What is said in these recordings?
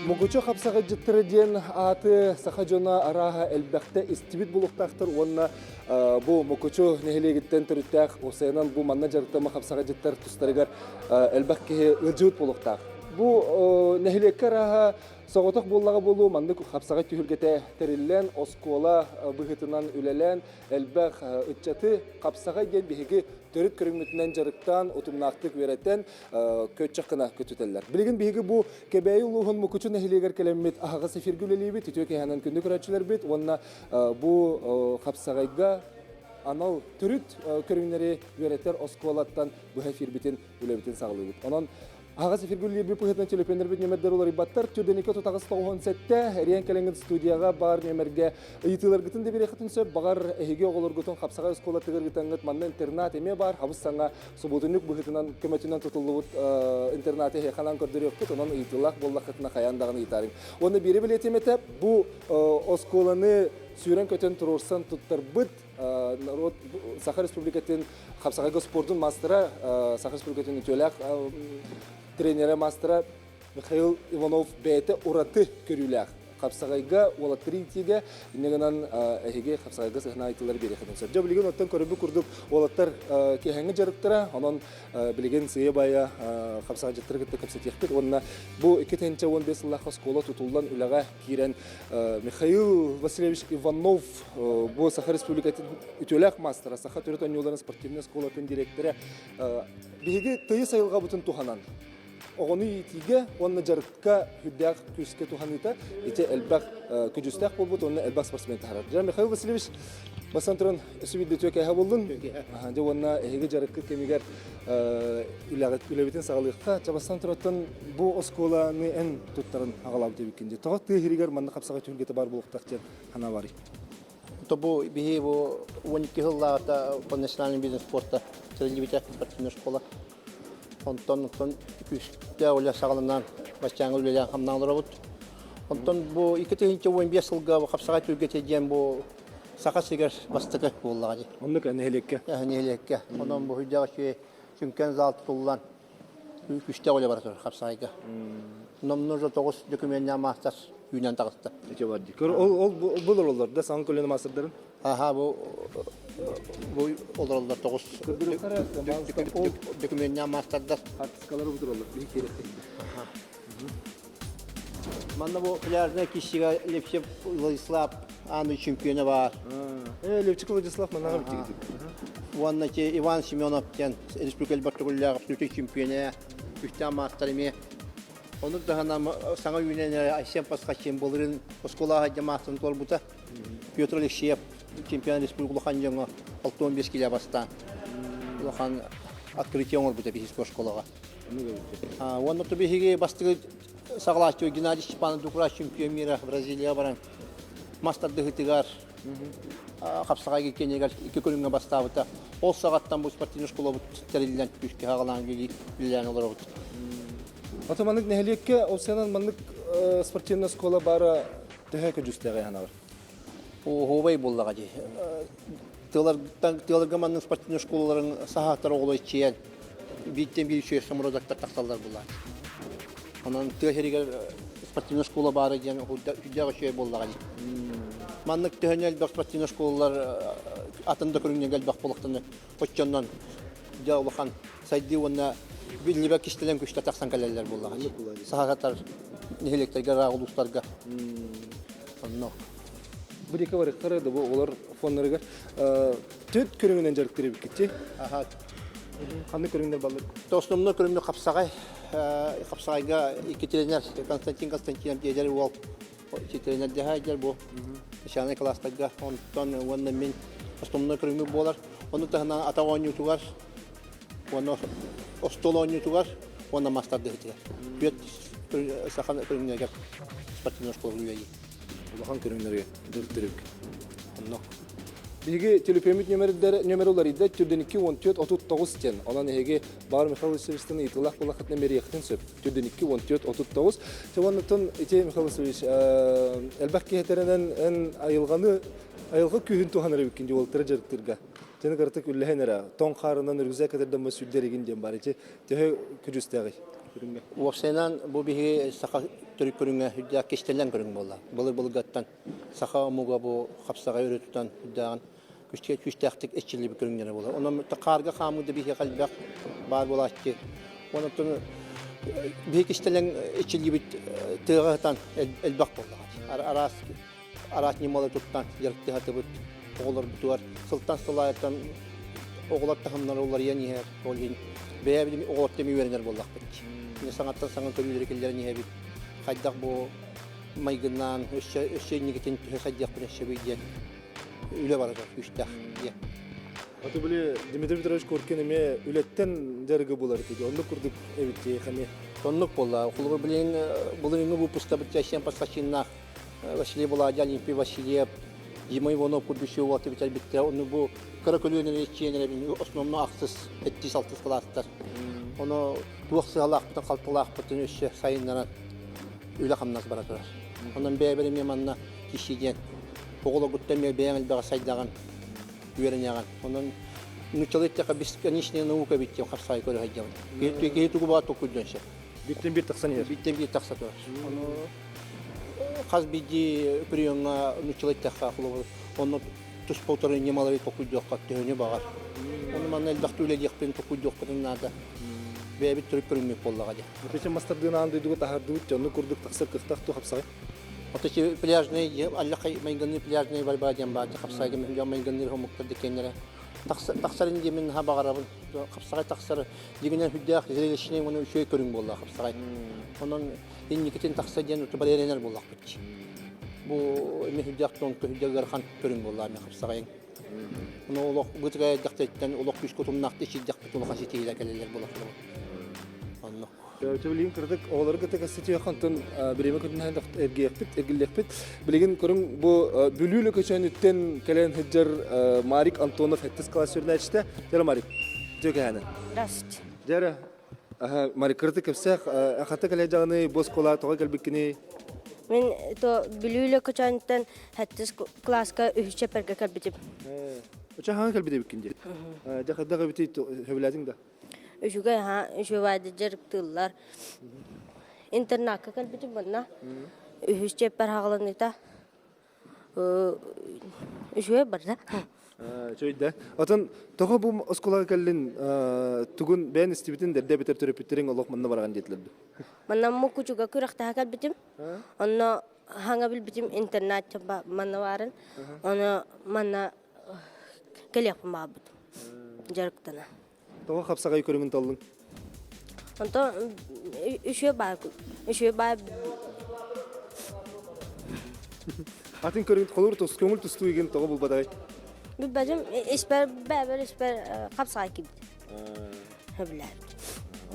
Мукучу хапсаҕайдьыттара диэн ааты саха дьоно арааһа элбэхтэ истибит булуктаахтар уонна бу Мукучу нэһилиэгиттэн төрүттээх уопсайынан бу манна дьарыктама хапсаҕайдьыттар тустарыгар элбэх киһи ыалдьыбыт буолуохтаах. Бу нэһилиэккэ арааһа соҕотох буоллаҕа буолуо маннык хапсаҕай түһүлгэтэ тэриллэн, оскуола быһыытынан үлэлээн элбэх ыччаты хапсаҕай диэн биһиги төрүт көрүҥмүтүнэн дьарыктаан, утумнаахтык үөрэтэн көччөх гына көтүтэллэр. Билигин биһиги бу Кэбээйи улууһун Мукучу нэһилиэгэр кэлэммит аһаҕас эфиргэ үлэлиибит, үтүө киэһэнэн күндү көрөөччүлэрбит уонна бу хапсаҕайга анал төрүт көрүҥнэри үөрэтэр оскуолаттан быһа эфирбитин үлэбитин саҕалыыбыт. Онон аһаҕас эфиргэ үлэлиирбит быһыытынан төлөпүөннэрбит нүөмэрдэр уларыйбаттар. Түрдэникэ тутаҕас 97 эрийэн кэлэҥҥит студияҕа баар нүөмэргэ ыйытыыларгытын да биэриэххитин сөп. Баҕар, эһиги оҕолоргутун хапсаҕай оскуолатыгар ыытаҥҥыт манна интернат эмиэ баар. Хабыс саҥа субуотунньук быһыытынан көмөтүнэн тутуллубут интернаты эһиэхэ анаан көрдөрүөхпүт. Онон ыйытыылаах буоллаххытына хайаан даҕаны ыйытаарыҥ. Уонна биири бэлиэтиэм этэ, бу оскуоланы сүүрэн-көтөн туруорсан туттарбыт народ Саха Республикатын хапсаҕайга спордун маастара, Саха Республикатын үтүөлээх тренерэ маастара Михаил Иванов бэйэтэ ураты көрүүлээх. Хапсаҕайга уолаттары иитиигэ инньэ гынан эһиги хапсаҕайга сыһына айтылар биэриэххитин сөп. Дьэ билигин оттон көрөрбүт курдук уолаттар киэһэҥҥи дьарыктара, онон билигин сыыйа-баайа хапсаҕайдьыттары кытта кэпсэтиэхпит уонна бу 2015 сыллаах оскуола тутуллан үлэҕэ киирэн Михаил Васильевич Иванов бу Саха Республикатын үтүөлээх маастара, Саха төрүт оонньууларын спортивнай оскуолатын директора биһиги тыйыс айылҕабытын туһанан оҕону иитиигэ уонна дьарыкка сүрдээх күүскэ туһаныыта ити элбэх көдьүүстээх буолбут уонна элбэх спортсмен таһаарар. Дьэ, Михаил Васильевич, бастан туран өссө биирдэ үтүө кээһэ буоллун. Дьэ, уонна эһиги дьарыккыт кэмигэр үлэбитин саҕалыахха. Чэ, бастан тураттан бу оскуоланы эн туттаран аҕалаабыт эбиккин дии. Тоҕо тыа иһигэр манна хапсаҕай түһүлгэтэ баар буолуохтаах диэн санаа барый? То бу биһи бу 12 сыллааҕыта по национальный бизнес спорта тэриллибитэ спортивная школа. Онтон онтон күүстээх үлэ саҕаланан баччааҥҥы үлэлээн хамнаан олоробут. Онтон бу 2015 сылга хапсаҕай түһүлгэтэ диэн бу Саха сиригэр бастакы буоллаҕа дии. Оннук нэһилиэккэ. Нэһилиэккэ. Онон бу үрдээх үчүгэй сүҥкэн зал тутуллан күүстээх үлэ бара турар хапсаҕайга. Номнуо уже тоҕус докумуоннаах маастар үүнэн таҕыста. Ити бар дии. Ол ол бу олороллор да саҥа көлүөнэ маастардарын? Аха бу бу олороллор тоҕус докумуоннаах маастардар. Хаартыскалары бу тураллар. Биһи киирэттик. Манна бу пляжная киссига Левчев Владислав аан чемпиона баар. Левчик Владислав маннаҕа битигитик. Уонна ити Иван Семенов диэн республика элбэх төгүллээх абсолютнай чемпиона, үстээх маастар эмиэ. Ону таһынан саҥа үүнэн Айсен Пасхачин былырыын оскуолаҕа сылдьан маастарын туорбута. Петр Алексеев чемпион республика улахан дьоҥҥо 65 килэ бастаан улахан открытие оҥорбута биһиги школаҕа. Уонна то биһиги бастакы саҕалааччы Геннадий Степанов Дукура чемпион мира Бразилияҕа баран мас тардыһыытыгар хапсаҕайга киэнигэр икки көрүҥҥэ бастаабыта. Ол саҕаттан бу спортивный школабыт тэриллэн күүскэ хаҕалаан үлэлээн олоробут. Ото маннык нэһилиэккэ ол сыанан маннык спортивная школа баара төһө көдьүүстээҕий санаабар? Оһуобай буоллаҕа дии. Тыаларгыттан тыаларга маннык спортивный школаларын саһааттар оҕолор иччийэн бииртэн биир үчүгэй самородоктар тахсаллар булаат. Онон тыа сиригэр спортивная школа баара диэн сүрдээх үчүгэй буоллаҕа дии. Маннык төһөнү элбэх спортивная школалар атын да көрүҥнэргэ элбэх буолуохтаны оччоннон дьэ улахан сайдыы уонна биллибэт кистэлэҥ күстэ тахсан кэлэллэр буоллаҕа дии. Саһаатар нэһилиэктэргэ, ыраах улуустарга. Онно. Бу диэки барыктара да бу оҕолор фоннарыгар төрт көрүҥүнэн дьарыктыыр эбиккит Аха. Ханнык көрүҥнэр баллар? Основной көрүҥнэр хапсаҕай. Хапсаҕайга икки тренер Константин Константинов диэдэр уол тренер дэһэ бу начальный класстарга онтон уонна мин основной көрүҥмүт буолар. Ону таһынан атах оонньуутугар уонна остуол оонньуутугар уонна мас тардыһыытыгар. Түөрт саха көрүҥнэригэр спортивная школа үлэлиир. Улахан көрүҥнэргэ дьарыктырык. Онно. Биһиги төлөпүөммүт нөмердер нөмер уларыйда түрдэн 2 14 39 диэн. Онон эһиги баар Михаил Васильевичтан ыйытыылаах буоллаххытына мериэххитин сөп. Түрдэн 2 14 39. Оннуттан ити Михаил Васильевич элбэх киһи этэринэн эн айылҕаны айылҕа күүһүн туһанар эбиккин дии уолаттары дьарыктыырга. Сeni кыратык үллэһэн эрэ тоҥ хаарынан рюкзак кэтэрдэммэ сүрдэригин диэн бар ити төһө күдьүстээҕий? Көрүҥҥэ. Уопсайынан бу биһиги саха төрүт көрүҥэ үрдээх кистэлэҥ көрүҥ буолла. Былыр-былыргаттан саха омуга бу хапсаҕай өрө тутан үрдээҕин күүстээхтик эчиллибит көрүҥнэрэ буолар. Онон хаарга хаамыы да биһиэхэ элбэх баар буолааччы. Онон биһи кистэлэҥ эчиллибит тыаҕа сытан элбэх буоллаҕа. Араас араас ньымалары туттан дьарыктыһатыбыт оҕолорбутугар сылтан сыл аайыттан оҕолор таһымнара уларыйан иһэр. Ол иһин бэйэбит оҕолортон үөрэнэр буоллахпыт. Саҥаттан саҥа көрүүлэри киллэрэн иһэбит. Хайдах бу майгыннаан өссө өссө инникитин төһө сайдыахпын өссө диэн үлэ барар күүстээх диэн. Аты били Дмитрий Петрович Коркин эмиэ үлэттэн дьарыгы булар этиги. Оннук курдук эбит эмиэ. Оннук буолла. Холобур билигин былырыыҥҥы выпускабыт Чайсен Пасхачиннаах Василий Буладя, Олимпий Васильев, Дима Иванов курдук уолаты бүтэрбиттэрэ. Ону бу кыра көлүөнэлэр иччиэнэрэ основно ахсыс, 7-6 кылаастар. Ону туох сыалаахпытын, халтылаахпытын өссө сайыннаран үлэ-хамнас бара турар. Онон бэйэбэр эмиэ манна киши диэн оҕолоргуттан эмиэ бэйэҥ элбэҕи сайдаҕын, үөрэнэҕин. Онон нууччалыы эттэххэ бесконечная наука эбит диэн хапсаайы көрө сылдьабын. Киһи тугу баҕар толкуйдуон сөп. Бииртэн биир тахсан иһэр. Бииртэн биир тахса турар. Ону хас биирдии приемҥа нууччалыы эттэххэ холобур онно туспа утары ньымалары толкуйдуохха төһөнү баҕар. Ону манна элбэхтик үлэлиэхпин, толкуйдуохпутун наада. Бэйэбит төрүт көрүҥмүт буоллаҕа дии. Ити мастардыын аан дойдуга таһардыбыт дьонну курдук тахсар кыахтаах туох хапсаҕай? Вот эти пляжные, аллахай майгынныы пляжные борьба диэн баар, хапсаҕайга дьон майгынныыр омуктар дикиэннэрэ. Тахсарын диэмин наһаа баҕарабын. Хапсаҕай тахсар дьиҥинэн сүрдээх зрелищный уонна үчүгэй көрүҥ буолла хапсаҕай. Онон инникитин тахса диэн утубар эрэнэр буоллахпыт. Бу эмиэ сүрдээх тонко сүрдээх ыарахан көрүҥ буолла эмиэ хапсаҕайын. Ону олох бытыгай эрдэхтэриттэн олох күүскэ утумнаахтык ичирдэхпит улахан ситиһиилэр кэлэллэр буоллахтара. Оннук. Билигин кырдык оҕолору кытта кэпсэтиэх онтон бириэмэ көрүнэн эргиэхпит, эргиллиэхпит. Билигин көрүҥ бу Бүлүү Лөкөчөөнүттэн кэлэн сылдьар Марик Антонов сэттис класс сүрүнээччитэ. Дьэрэ Марик, дьэ кэһээнэ. Здравствуйте. Дьэрэ, Марик, кырдык кэпсээх, хата кэлэ дьаҕаны бу оскуола тоҕо кэлбиккиний? Мин то Бүлүү Лөкөчөөнүттэн сэттис класска үһүс чэппэргэ кэлбитим. Оча хаһан кэлбит эбиккин дии? Дьэ хайдах эбитий сөбүлээтиҥ да? Үчүгэй аһа, үчүгэйдик дьарыктыыллар. Интернакка кэлбитим манна. Үһүс чиэппэр хаҕыланыыта. Үчүгэй барда. Үчүгэй Отон тоҕо бу оскуолаҕа кэллин тугун бэйэн истибитин дэрдэ эбэтэр төрөппүттэриҥ олох манна бараҕын диэтилэр дуу? Манна Мукучуга күрэхтэһэ кэлбитим. Онно хаҥа билбитим интернат манна баарын. Ону манна кэлиэхпин баҕарбытым. Дьарыктана. Тоҕо хапсаҕай көрүҥүн таллыҥ? Онтон үчүгэй баар үчүгэй баар Атын көрүҥ холуур тус көҥүл тустуу игин тоҕо булбатаҕый? Билбэтим испэр бэбэр испэр хапсаҕай киирбит. Сөбүлээбит.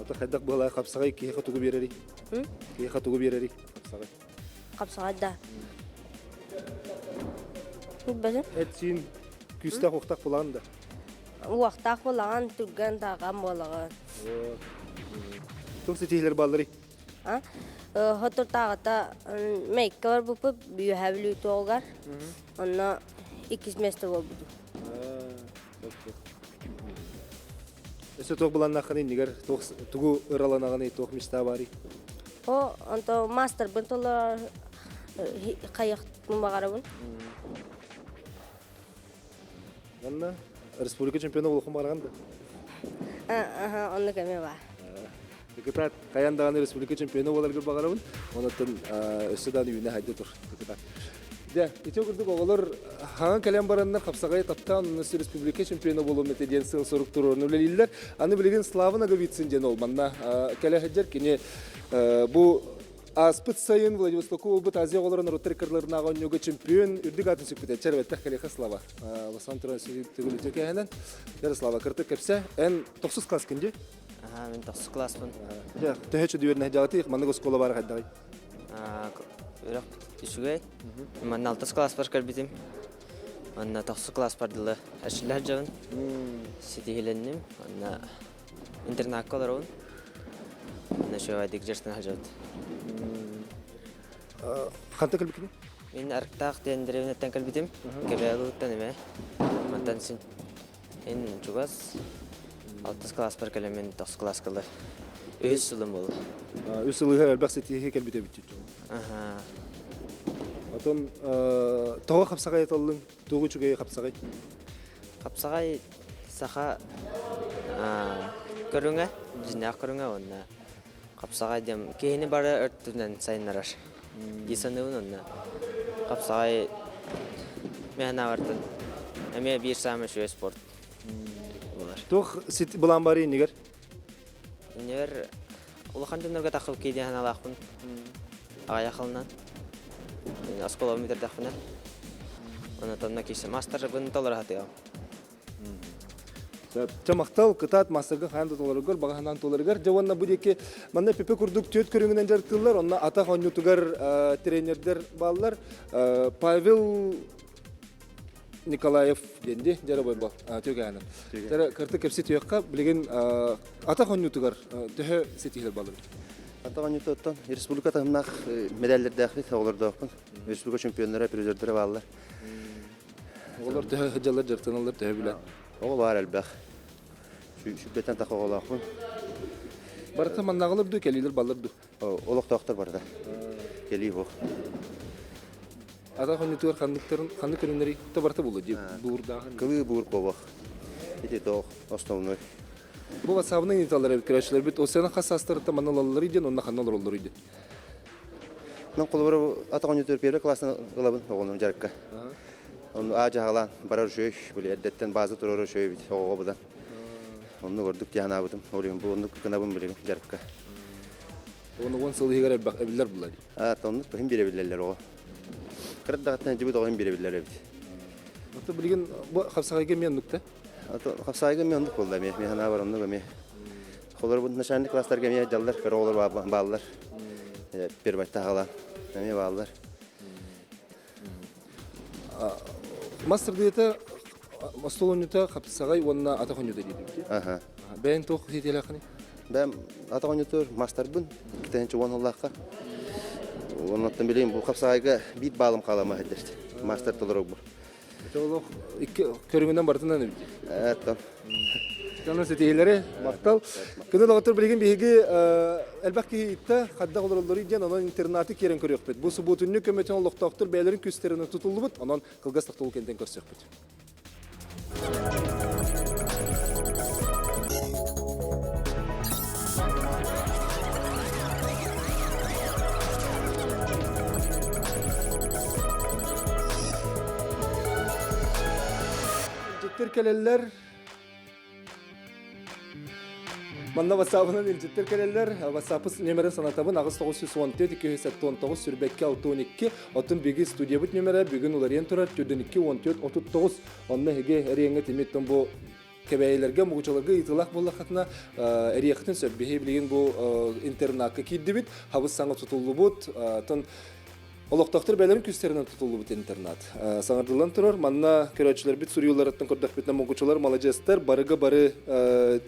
Ото хайдах буолаа хапсаҕай киһиэхэ тугу биэрэрий? Киһиэхэ тугу биэрэрий хапсаҕай? Хапсаҕай да. Билбэтим. Эт-сиин күүстээх уохтаах булаҕын да? Уохтаах буолаҕын, түргэн тааҕан буолаҕын. Туох ситиһиилэр баалларый? Хотуртааҕыта Мэйиккэ барбыппыт Үөһээ Бүлүү туоҕугар. Онно иккис миэстэ буолбутум. Өссө туох былааннааххыный иннигэр туох тугу ыраланаҕыный, туох мечта баарый? О, онто мастербын толорор хайыахпын баҕарабын. Манна республика чемпиона улахан бараҕын да? Аха, оннук эмиэ баар. Декутат хайан даҕаны республика чемпиона буоларгар баҕарабын. Онон өссө даҕаны үүнэ хайда тур. Декутат. Дьэ, ити курдук оҕолор хаҥан кэлэн бараннар хапсаҕайы таптаан онно республика чемпиона буолуом этэ диэн сыал-сорук туруорун үлэлииллэр. Аны билигин Слава Ноговицын диэн ол манна кэлэ сылдьар. Кини бу Ааспыт сайын Владивостокка буолбут Азия оҕолоро норуоттар ыккардыларынааҕы оонньууга чемпион үрдүк аатын сүкпүтэ. Чэрбэттэх кэлиэхэ Слава. Ласан туран төгүл кэһэнэн. Ярослава, кыртык кэпсэ. Эн тохсус класскын дии? Аха, мин тохсус класспын. Дьэ, төһө чөдүөрнэ дьаҕатыых маннык оскуола баар хайдаҕый? Үрэх үчүгэй. Манна алтыс класспар кэлбитим. Манна тохсус класспар дылы эрчиллэр дьабын. Ситиһилэнним. Манна Интернакка олоробун. Ночевайдык дьарыктана сылдьабыт. Хантан кэлбиккиний? Мин Арыктаах диэн дэриэбинэттэн кэлбитим. Кэбээйи эмэ. Мантан син ин чугас. Алтыс класспар кэлэммин тохсус класска ылар. Үһүс сылым буолла. Үс сылыгар элбэх ситиһии кэлбит эбит. Аха. Отон тоҕо хапсаҕай эталлыҥ? Тугу үчүгэйи хапсаҕай? Хапсаҕай саха көрүҥэ, дьиҥнээх көрүҥэ уонна хапсаҕай диэн киһини бары өртүнэн сайыннарар дии саныыбын уонна хапсаҕай мэһэнээҕэртэн эмиэ биир саамай үчүгэй спорт буолар. Туох былаан бары иннигэр? Иннигэр улахан дьоннорго таххып киирдиэн санаалаахпын. Аҕыйах ылынан. Оскуолабын бүтэрдэхпинэ. Онон киирсэ маастарбын толоро сатыам. Чэ махтал, кытаат маастарга хаан да толоругар, баҕа санаан туоларыгар. Дьэ уонна бу диэки манна пипе курдук түөрт көрүҥүнэн дьарыктыыллар, онно атах оонньуутугар тренердэр бааллар. Павел Николаев диэн дии, дьара бойбо түгээнэ. Дьара кырты кэпси түөххэ, билигин атах оонньуутугар төһө ситиһилэр балыр? Атах оонньуутуттан республика таһымнаах медаллэрдээхпит, оҕолордоохпун. Республика чемпионнара, призердэрэ бааллар. Оҕолор төһө сылдьаллар, дьарыктаналлар, төһө билэн? Оҕо баар элбэх. Сүрбэттэн тахха оҕолоохпун. Барыта маннааҕылар дуу, кэлиилэр баллар дуу? Олохтоохтор барыта. Кэлии суох. Атах онньутугар ханныктарын, ханнык көрүҥнэри то барыта буолуо дии, буурдааһын. Кылыы буур куобах. Ити тоох основной. Бу ватсабынан ыыталлар эбит көрөөччүлэрбит. Ол сена хас саастарыттан манна ылалларый диэн, онно ханна олороллоруй диэн. Мен холобура атах оонньуутугар первый класстан ылабын оҕону дьарыкка. Онну аа дьаһалаан барар үчүгэй, били эрдэттэн база турар үчүгэй эбит оҕоҕо будан. Оннук ордук дии санаабытым. Ол иһин бу оннук гынабын билигин дьарыкка. Уон уон сыл иһигэр элбэх эбиллэр булар. Аа, оннук иһин биэрэ биллэллэр оҕо. Кыра даҕаттан дьибит оҕо иһин биэрэ биллэр эбит. Ото билигин бу хапсаҕайга эмиэ оннук да? Хапсаҕайга эмиэ оннук буолла эмиэ. Мин санаабар оннук эмиэ. Холобур, начальник класстарга эмиэ дьаллар, кыра оҕолор бааллар. Первый таһалаан эмиэ бааллар. Мас тардыыта остуол оонньуута хапсаҕай уонна атах оонньуута диэтибит. Аха. Бэйэҥ туох ситиэлээххиний? Бэйэм атах оонньуутугар мастарбын, 2010 сыллаахха. Оннуттан билигин бу хапсаҕайга биир баалым хаалама сылдьар. Мастер толорорбор. Олох икки көрүҥүнэн барытынан эбит. Эттон. Дьонун ситиһиилэри махтал. Күнү доҕоттор билигин биһиги элбэх киһи итта хаддах олороллору диэн онон интернаты киирэн көрүөхпүт. Бу субуотунньук көмөтүн олохтоохтор бэйэлэрин күстэринэн тутуллубут. Онон кылгас тохтобул кэнтэн көрсүөхпүт. Илдьиттэр кэлэллэр. Манна ватсабынан илдьиттэр кэлэллэр. Ватсаппыт нөмерин санатабын 8914 279 сүрбэккэ 62. Оттон биги студиябыт нөмерэ бүгүн уларыйан турар 42 14 39. Онно эһиги эриэҥҥэ тимиттэн бу кэбээйилэргэ мугучаларга ыйытыылаах буоллаххытына эриэххитин сөп. Биһи билигин бу интернакка киирдибит. Хабыс саҥа тутуллубут. Оттон Олохтоохтор бэйэлэрин күүстэринэн тутуллубут интернат. Саҥардыллан турар. Манна көрөөччүлэрбит суруйууларыттан көрдөхпүтүнэ мугучулар маладьыастар, барыга бары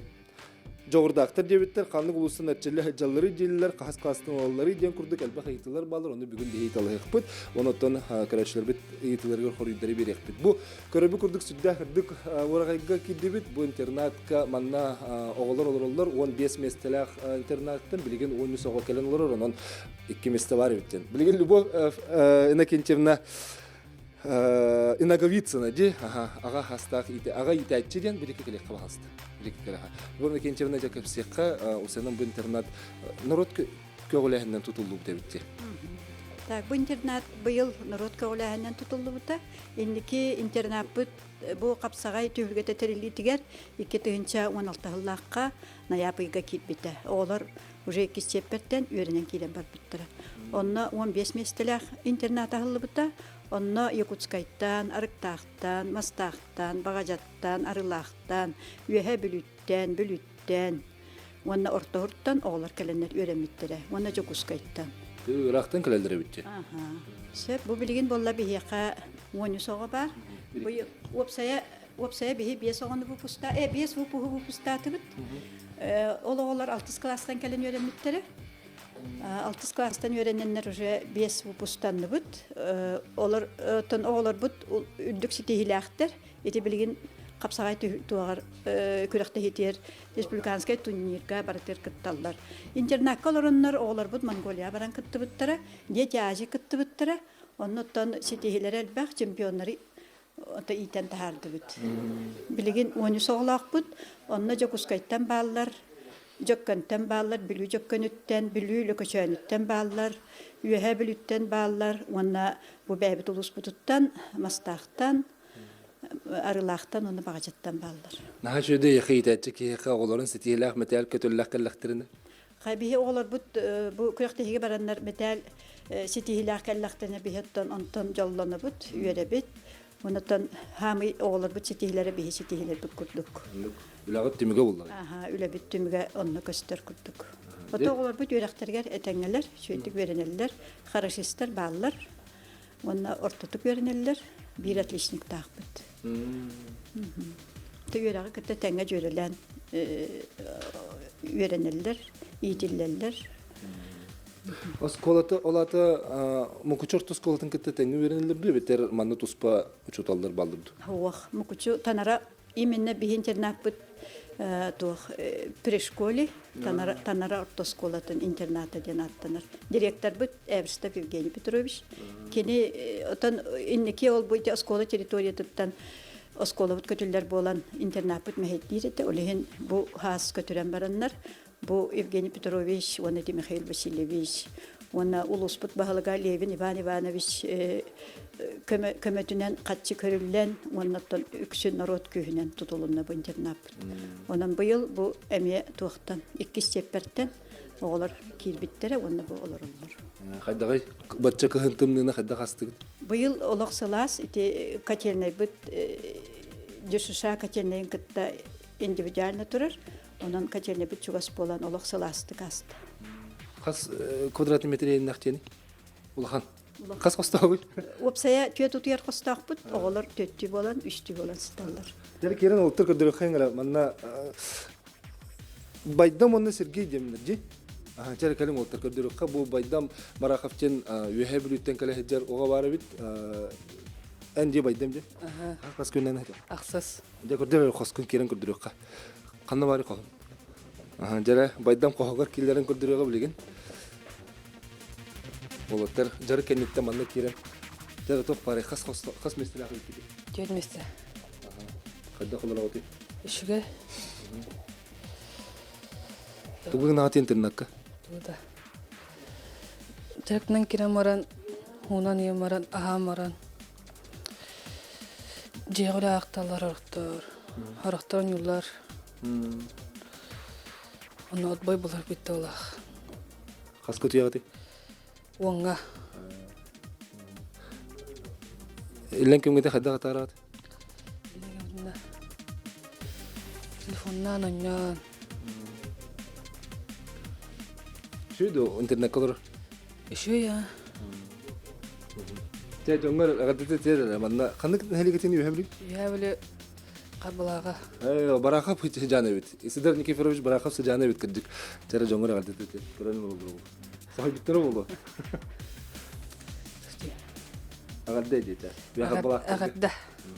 дьоҕурдаахтар диэбиттэр, ханнык улуустан эрчиллэ сылдьалларый дииллэр, хаһыс класстан ылалларый диэн курдук элбэх ыйытыылар бааллар, ону бүгүн биһи ыйыталаһыахпыт. Онон көрөөччүлэрбит ыйытыыларыгар хоруйдары биэриэхпит. Бу көрөбү курдук сүрдээх үрдүк уораҕайга киирдибит. Бу интернатка манна оҕолор олороллор. 15 миэстэлээх интернаттан билигин 13 оҕо кэлэн олорор. Онон икки миэстэ баар эбит диэн. Билигин Любовь Иннокентьевна Иноговицына ди аҕа хастаах аҕа иитээччи диэн билики кэлиэххэ баҕаста. Билики кэлэхэ. Любовь Иннокентьевна дьэ кэпсиэххэ усанан бу интернат норуот көҕүлээһинэн тутуллубут эбит дии. Так, бу интернат быйыл норуот көҕүлээһинэн тутуллубута. Инники интернаппыт бу хапсаҕай түһүлгэтэ тэриллиитигэр 2016 сыллаахха ноябрьга ыйга киирбитэ. Оҕолор уже иккис чиэппэртэн үөрэнэн киирэн барбыттара. Онно 15 миэстэлээх интернат аһыллыбыта. Онно Якутскайтан, Арыктаахтан, Мастаахтан, Баҕадьаттан, Арылаахтан, Үөһээ Бүлүүттэн, Бүлүүттэн уонна Ортоһуртан оҕолор кэлэннэр үөрэммиттэрэ уонна Дьокуускайтан. Ыраахтан кэлэллэр эбит дии. Сөп, бу билигин буолла биһиэхэ 13 оҕо баар. Бу уопсайа уопсайа биһи биэс оҕону выпуста, биэс выпуһу выпустаатыбыт. Ол оҕолор алтыс класстан кэлэн үөрэммиттэрэ. Алтыс класстан үөрэнэннэр уже биэс выпустанныбыт. Олор оттон оҕолорбут үрдүк ситиһиилээхтэр. Ити билигин Хапсаҕай туоҕар күрэхтэһиитигэр республиканскай турнирга барытыгар кытталлар. Интернакка олороннор оҕолорбут Монголияҕа баран кыттыбыттара, Дети Азии кыттыбыттара. Оннуттан ситиһиилэрэ элбэх, чемпионнары ото иитэн таһаардыбыт. Билигин 13 оҕолоохпут. Онно Дьокуускайтан бааллар, Дьөккөнтөн бааллар, Бүлүү Дьөккөнүттэн, Бүлүү Лөкөчөөнүттэн бааллар, Үөһээ Бүлүүттэн бааллар уонна бу бэйэбит улууспутуттан, Мастаахтан, Арыылаахтан уонна Баҕадьаттан бааллар. Наһаа үчүгэй эйиэхэ иитээччи киһиэхэ оҕолорун ситиһиилээх мэтээл көтөллөх кэллэхтэринэ? Биһи оҕолорбут бу күрэхтэһиигэ бараннар мэтээл ситиһиилээх кэллэхтэринэ биһи оттон онтон дьоллонобут, үөрэбит. Онтон хаамый оҕолорбут ситиһиилэрэ биһи ситиһиилэрбит курдук. Үлэҕит түмүгэ буллаҕа. Аха, үлэбит түмүгэ онно көстөр курдук. Ото оҕолорбут үөрэхтэригэр этэҥҥэлэр, үчүгэйдик үөрэнэллэр, хорошистар бааллар. Уонна ортотук үөрэнэллэр, биир отличниктаахпыт. Үөрэҕи кытта тэҥҥэ дьүөрэлээн үөрэнэллэр, иитиллэллэр. Оскуолата ол аата Мукучу орто оскуолатын кытта тэҥҥэ үөрэнэллэр дуу эбэтэр манна туспа учууталлар бааллар дуу? Суох, Мукучу Танара именно биһи интернаппыт туох при школе Танара, Танара орто оскуолатын интерната диэн ааттанар. Директорбыт Эверстов Евгений Петрович. Кини отон инники ол бу оскуола территориятыттан оскуолабыт көтүллэр буолан интернаппыт мэһэйдиир этэ. Ол иһин бу хаас көтүрэн бараннар бу Евгений Петрович уонна Михаил Васильевич уонна улууспут баһылыга Левин Иван Иванович көмөтүнэн хаччы көрүллэн уонна оттон үксүн норуот күүһүнэн тутулунна бу интернаппыт. Онон быйыл бу эмиэ туохтан иккис чиэппэртэн оҕолор киирбиттэрэ уонна бу олороллор. Хайдаҕый бачча кыһын тымныыны хайдах астыгыт? Быйыл олох сылаас ити котельнайбыт ДШШ котельнайын кытта индивидуально турар. Онон котельнайбыт чугас буолан олох сылаастык ааста. Хас квадратный метр иэннээх диэни? Улахан. Хас хостообуй? Уопсайа түөрт утуйар хостоохпут. Оҕолор түөртүү буолан, үстүү буолан сыталлар. Дьэ киирэн олуттар көрдөрүөххэ эрэ манна Байдам уонна Сергей диэмнэр дии. Чэ кэлин уолтар көрдөрүөххэ бу Байдам Марахов диэн Үөһээ Бүлүүттэн кэлэ сылдьар оҕо баар эбит. Эн дии Байдам дии. Хас күннэн этэ? Ахсыс. Дьэ көрдөр хоскун киирэн көрдөрүөххэ. Ханна баары хоһун? Дьэрэ Байдам хоһугар киллэрэн көрдөрүөҕэ билигин. Уолаттар дьарык кэнниттэн манна киирэн дьэ туох баарый хас хас миэстэлээх эбиккитий? Түөрт миэстэ. Хайдах олороҕутуй? Үчүгэй. Тугу гынаҕыт интернакка? Тугу да. Дьарыктанан киирэн баран, уунан ийэн баран, аһаан баран, дьиэҕэ үлэ аахталлар орохтор, орохтор оонньууллар. Онно отбой булар бүттэ олах. Хас кутуйаҕытый? Уоҥҥа. Иллэҥ күҥҥүтэ хайдах атаараҕыт? Телефоннаан оонньоон. Үчүгэй дуо интернекка олорор? Үчүгэй аа. Дьэ дьоҥҥор эҕэрдэтэ тиэрэ манна ханнык нэһилиэгитин үөһэ билий? Үөһэ били Харбалааҕа. Ээ, Барахов сыдьаан эбит. Исидор Никифорович Барахов сыдьаан эбит кырдьык. Дьэ дьоҥҥор эҕэрдэтэ тиэр. Көрөн буолуо. Соһуйбуттара буолуо. Эҕэрдэ диэтэ. Эҕэрдэ.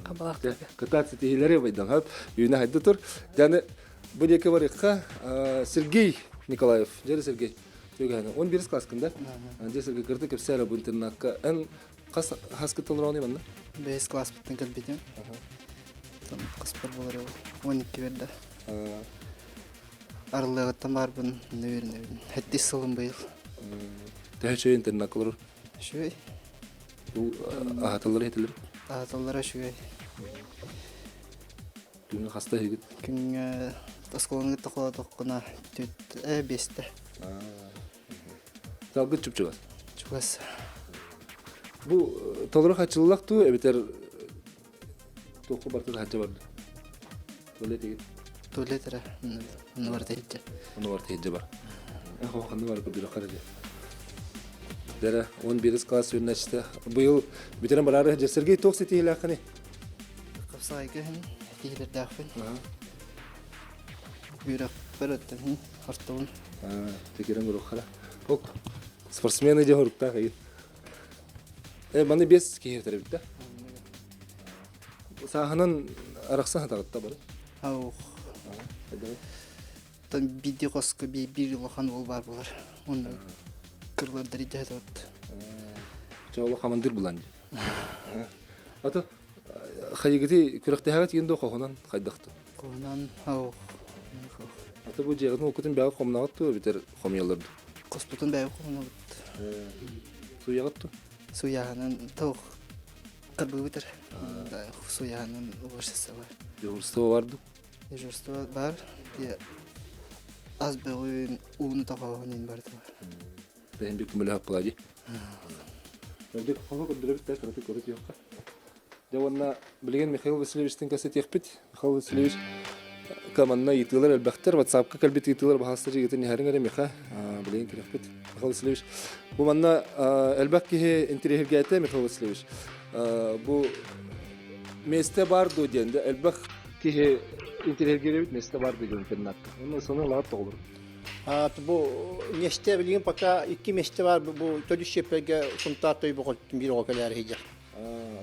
Харбалаахтарга. Кытаат ситиһиилэри байдан хап. Үүнэ хайда тур. Дьаны бу диэки барыахха Сергей Николаев. Дьэ Сергей. Төгәһүнэ. 11 класскын да? Дьэ Сергей кырты кэпсээр бу интернакка. Эн хас хаскыт толороонуй манна? Бэһис класспыттан кэлбитим. Хаспар буолар 12 берде. Арыллыаҕыттан баарбын үөрэнэбин. Хэттис сылым быйыл. Төһө үчүгэй интернакка олорор? Үчүгэй. Аһаталлара иһэтилэр? Аһаталлара үчүгэй. Күҥҥэ хаста иһигит? Күҥҥэ оскуоланы кытта холоотоххуна түт биэстэ. Салгын чуп-чугас? Чугас. Бу толору хаччыллах дуу эбэтэр туохха барыта хачча барды? Туалет игин? Туалет эрэ. Онно барыта иһирдьэ. Онно барыта иһирдьэ бар. Эхо ханна бар көрдүрөххө эрэ. Дэрэ 11 класс үөрэнээччитэ. Быйыл бүтэрэн бараары сылдьар Сергей туох ситиһиилээххиний? Хапсаҕайга иһин этиилэрдээхпин. Үөрэхпэр өттөн ортобун. Текерен көрүөххэ. Ок. Спортсмены дьэ хоруктаах игин. Э, маны бес киһи өтөрөбүт да. Сааһынан Арахсан хатаҕытта бары. Аух. Тон биирдии хоско биир улахан уол баар буолар. Онно кырлардар идэ вот. Чоолу хамандыр булан. Ата хайыгыты күрэхтэһэҕит иин до хоһунан хайдахты? Хоһунан аух. Ата бу дьиэҕитин уккутун бэҕэ хомнаҕыт ту эбитер хомуйаллар ду? Хоспутун бэҕэ хомнабыт. Суйаҕыт ту? Суйаһынан тоох Кырбыыбыт суйаһынан убарсыста бар. Дежурство бар ду? Дежурство бар. Ас бөҕүн ууну тоҕооһун ин барыта бар. Бэһин bir көмөлө хаппыла ди. Өрдүк хоһу көрдөрөбүт да кыратык көрө түһүөххэ. Дьэ уонна билигин Михаил Васильевичтин кэсэтиэхпит. Михаил Васильевич команда ыйытыылар элбэхтэр. WhatsApp-ка кэлбит ыйытыылар баһаастар ыйытын иһэриҥ эрэ Миха. Билигин кэлэхпит. Михаил Васильевич, бу манна элбэх киһи интириэһиргээтэ Михаил Васильевич. Бу месте бар дуо диэн да элбэх киһи интириэһиргээбит месте бар дуо диэн интернатка. Онно соны лаат тоҕолор. Бу месте билигин пока икки месте бар бу төрүс шепперге Сунтаар Тойбохой биир оҕо кэлээр иһдьэр.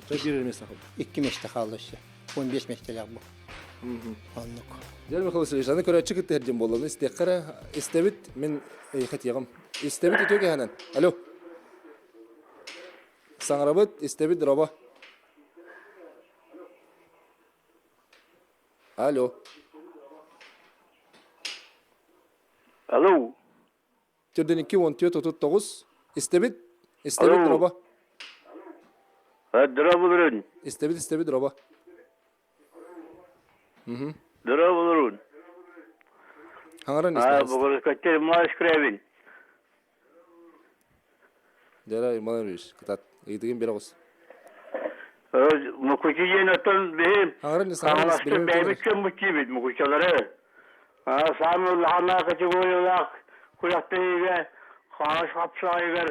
Биир месте хаалла. Икки месте хаалла өссө. 15 месtelээх бу. Оннук. Дьэ, Михаил Васильевич, аны көрөөччү кытта иһэрдим буоллаҕына истиэххэ эрэ. Истэбит, мин эйиэхэ этиэҕим. Истэбит үтүө кэһэнэн. Алло. Саҥарабыт, истэбит, дорообо. Алло. Алло. Төрдөн 2 14 39. Истэбит, истэбит, дорообо. Дорооболорун. Истэбит, истэбит, дорообо. Дорооболорун. Хаҥаран Аа, Бугурукаттер Маш Крабин. Дера Иванович, кытат. Ыйытыгын бере оҕус. Мукучу диэн оттон биһи Хаҥаластар бэйэбит көммүт диибит мукучалары. Саамай улаханнаах категориялаах күрэхтэһиигэ Хаҥалас хапсаҕайыгар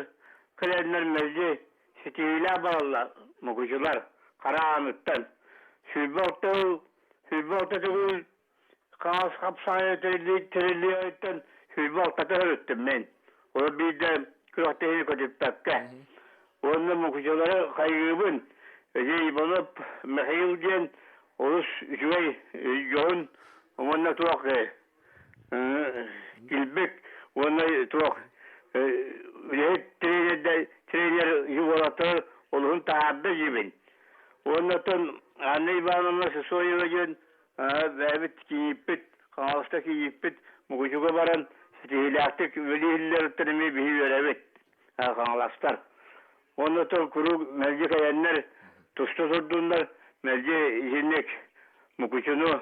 кэлэннэр мэлдьи ситиһиилээх бараллар мукучулар хара ааныттан. 26 сыл, 26 төгүл Хаҥалас хапсаҕайа тэриллиэҕиттэн 26 өрүттүм мин. Ол биирдэ күрэхтэһиини көтүппэккэ. Уонна мукучулары хайгыыбын. Ити Иванов Михаил диэн олус үчүгэй дьоһун уонна туох килбик уонна туох үлэһит тренердэр тренер уолаттары олуһун таһаарда диибин. Уонна оттон Анна Ивановна Сысоева диэн бэйэбит кийииппит, Хаҥаласка кийииппит Мукучуга баран ситиһиилээхтик үлэлииллэриттэн эмиэ биһи үөрэбит, хаҥаластар. Уонна оттон куруук мэлдьи кэйэннэр, туста турдуннар, мэлдьи итинник Мукучуну,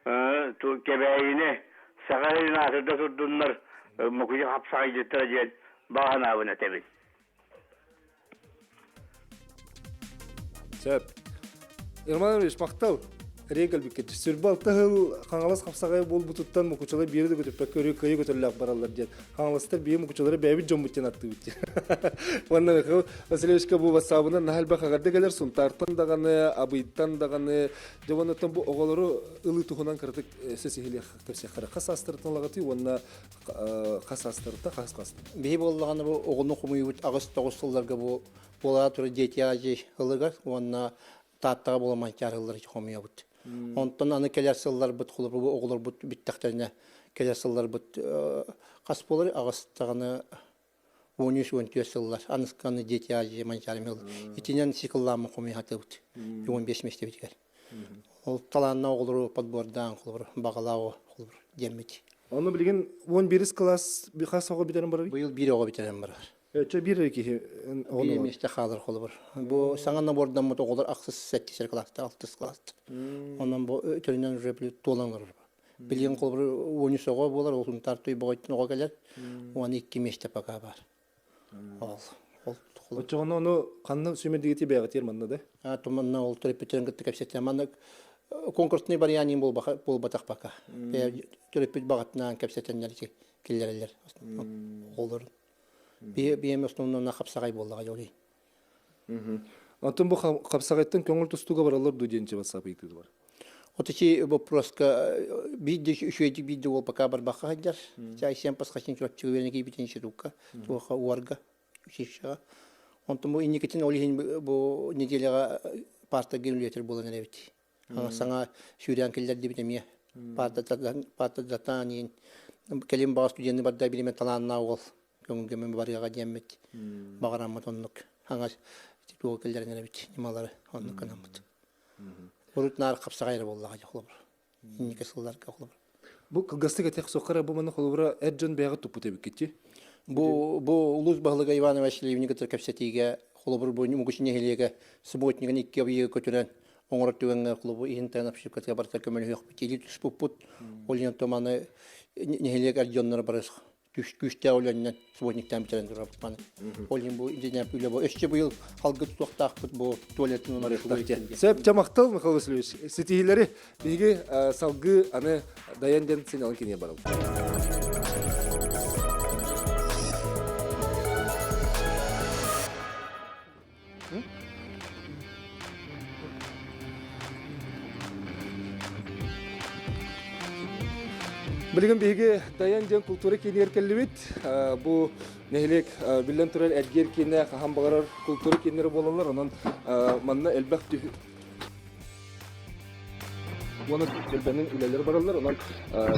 Кэбээйини, Саха сирин аатырда турдуннар, Мукучу хапсаҕайдыттара диэн баҕа санаабын этэбин. Сөп. Роман Иванович, махтал. Рей кэлбиккит. Сүрбэ алта сыл Хаҥалас хапсаҕайа буолбутуттан мукучалар биири да көтүппэккэ өрүү кыайыы көтөллөөх бараллар диэн. Хаҥаластар биир мукучалары бэйэбит дьоммут диэн аттыыбыт диэн. Уонна Михаил Васильевичка бу ватсабынан наһаа элбэх эҕэрдэ кэлэр Сунтаартан даҕаны, Абыйтан даҕаны. Дьэ уоннаттан бу оҕолору ылыы туһунан кыратык сэ сиһилиэх кэпсиэххэ. Хас саастарыттан ылаҕытый уонна хас саастарыттан хас хас? Биһи буоллаҕына бу оҕону хомуйбут аҕыс-тоҕус сылларга бу буолаа турар дети Азии ылыгар уонна Тааттаҕа буола Манчаары ыллар хомуйабыт. Онтон аны кэлэр сылларбыт холобур бу оҕолорбут бүттэхтэринэ кэлэр сылларбыт хас буолар аҕыс даҕаны 13-14 сыллар анысканы дети Азии Манчаары мил итинэн цикллааммын хомуйа сатыыбыт 15 миэстэбитигэр. Ол талааннаах оҕолору подбордаан холобур баҕалаах холобур диэммит. Ону билигин 11 класс хас оҕо бүтэрэн барар? Быйыл биир оҕо бүтэрэн барар. Өчө биир киһи оҕону Биир миэстэ хаалар холобур. Бу саҥа набордаммыт оҕолор ахсыс сэттис класста, алтыс класста. Онон бу өтөрүнэн уже туолан олорор. Билигин холобур 13 оҕо буолар, ол Сунтаар Туйбоҕойтон оҕо кэлэр. 12 миэстэ пока бар. Ол ол Оччоҕуна ону ханна сүүмэрдигити бэйэҕитигэр манна да? А туманна ол төрөппүттэрин кытта кэпсэтэ. Манна конкурсный вариант буолбатах пока. Төрөппүт баҕатынаан кэпсэтэннэр киллэрэллэр оҕолорун. Биэм основнона хапсаҕай буоллаҕа дьолий. Онтон бу хапсаҕайтан көҥүл тустууга бараллар дуу диэн чыбат ыйытыы бар. Вот эти вопроска биирдэ үчүгэйдик биирдэ уол пока барбахха сылдьар. Чай пасхачин чурапчыга үөрэнэ киирбит институкка, туоха уарга, училищеҕа. Онтон бу инникитин ол иһин бу неделяҕа парта үлэтер буолан эрэбит. Саҥа сүүрээн киллэрдибит эмиэ. Паартадатаан иин кэлин баҕа студенты барда билиме талааннаах уол көҥүлгэмин барыаҕа диэммит баҕараммыт оннук хаҥас туох киллэрэн эрэбит ньымалары оннук гынаммыт. Урут наар хапсаҕай эрэ буоллаҕа дьэ холобур. Инники сылларга холобур. Бу кылгастык этиэх суоххара бу манна холобура эр дьон бэйэҕэ туппут эбиккит Бу бу улуус баһылыга Иван Васильевич кытта кэпсэтиигэ холобур бу Мугуч нэһилиэгэ субботнигын икки объегы көтүрэн оҥорор түгэҥҥэ холобур иһин тайан общепкатыгар барыта көмөлөһүөхпүт илии түспуппут. Ол иһин маны нэһилиэк эр дьонноро бары күүстээх үлэннэн субботниктаан бүтэрэн турабыт маны. Ол иһин бу инженер үлэ бу өссө быйыл халгы тутуохтаахпыт бу туалетын Сөп чамахтал Михаил Васильевич. Ситиһиилэри биһиги салгыы аны Дайан диэн сыналын кинигэ барабыт. Билигин биһиги Тайан диэн култуура киинигэр кэллибит. Бу нэһилиэк биллэн турар эргиэр киинэ хаһан баҕарар култуура кииннэрэ буолаллар. Онон манна элбэх уонна түөлбэнин үлэлэр бараллар. Онон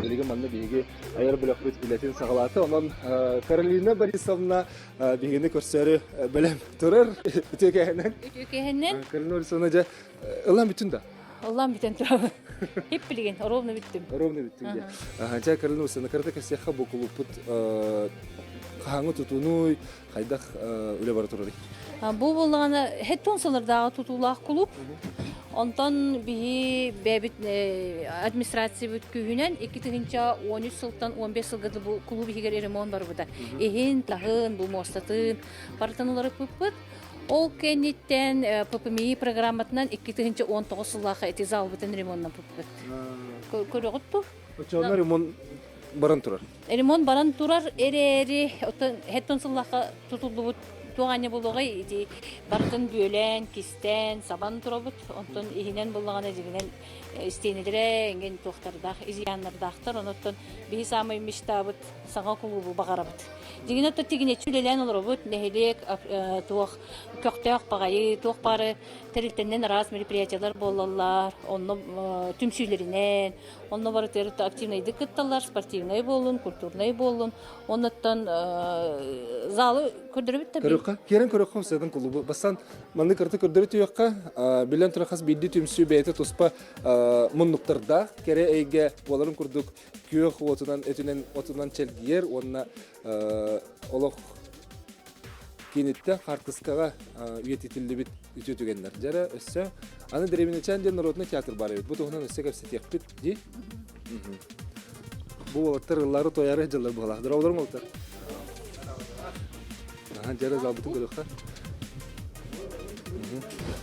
билигин манна биһиги айар бөлөхпүт үлэтин саҕалаата. Онон Каролина Борисовна биһигини көрсөөрү бэлэм турар. Үтүө кэһэнэн. Үтүө кэһэнэн. Каролина Борисовна дьэ ылан бүтүн да? Ылан бүтэн турабын. Хип билигин ровно бүттүм. Ровно бүттүм дьэ. Дьэ Каролина Борисовна кырата кэсиэххэ бу кулуппут хаһааҥҥы тутунуй, хайдах үлэ бара турарый? Бу буоллаҕына хеттон сыллардааҕы тутуулаах кулууп. Онтон биһи бэйэбит администрациябыт күүһүнэн 2013 сылтан 15 сылга бу кулууп иһигэр ремонт барбыта. Иһин, таһын, бу муостатын барытын уларыппыппыт. Ол кэнниттэн ППМИ программатынан 2019 сыллаахха ити залбытын ремоннаппыппыт. Көрөҕүт бу? Оччоҕуна ремонт баран турар. Ремонт баран турар эрээри, оттон хеттон сыллаахха тутуллубут туох аанньа буолуоҕай ити барытын бүөлээн, кистээн, сабан турабыт. Онтон иһинэн буллаҕына дьиҥинэн истиэнэлэрэ эҥин туохтардаах, изъяннардаахтар. Онуттан биһи саамай мечтабыт саҥа кулуубу баҕарабыт. Дьиҥинэн оттон тигинэччи үлэлээн олоробут. Нэһилиэк туох көхтөөх баҕайы, туох баары тэрилтэннэн араас мероприятиелар буолаллар. Онно түмсүүлэринэн, Онно барытыгар активнайдык кытталлар, спортивнай буоллун, культурнай буоллун. Оннуттан залы көрдөрөбүт да Көрүөххэ, киирэн көрүөххэ сыатын кулубу. Бастан маннык кырты көрдөрө түһүөххэ, билэн турар хас биирдии түмсүү бэйэтэ туспа муннуктардаах, кэрэ эйгэ буоларын курдук күөх уотунан, өтүнэн отунан чэлгийэр уонна олох Киниттэн хаартыскаҕа үйэтитиллибит үтүө түгэннэр. Дьэрэ өссө аны Дэриэбинэчээн диэн народнай театр баар эбит. Бу туһунан өссө кэпсэтиэхпит дии. Бу уолаттар ыллары тояры дьыллар буолаах. Дороолорум уолаттар. Аха дьэрэ залбытын көрүөххэ.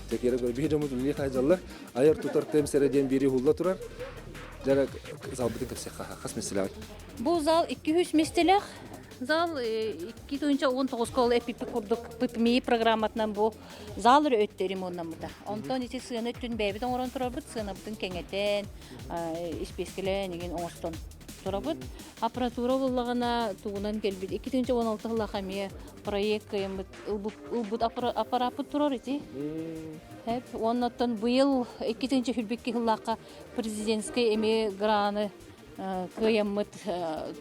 Текерэ көр биһи дьоммут үлэлии хаһдьаллар. Айар тутар тем сэрэ диэн биири уһулла турар. Дьэрэ залбытын кэпсиэххэ хас миэстэлээх. Бу зал 200 миэстэлээх. Зал 2019 ол эпиппит курдук ППМИ программатынан бу зал эрэ өттө ремоннаммыта. Онтон ити сыана өттүн бэйэбит оҥорон турарбыт, сыанабытын кэҥэтэн, испиэскэлээн игин оҥостон турабыт. Аппаратура буллаҕына тугунан кэлбит 2016 сыллаах эмиэ проект кыайаммыт ылбыт аппараппыт турар ити. Хэп. Уоннаттан быйыл 2022 сыллаахха президентскэй эмиэ граны кыайаммыт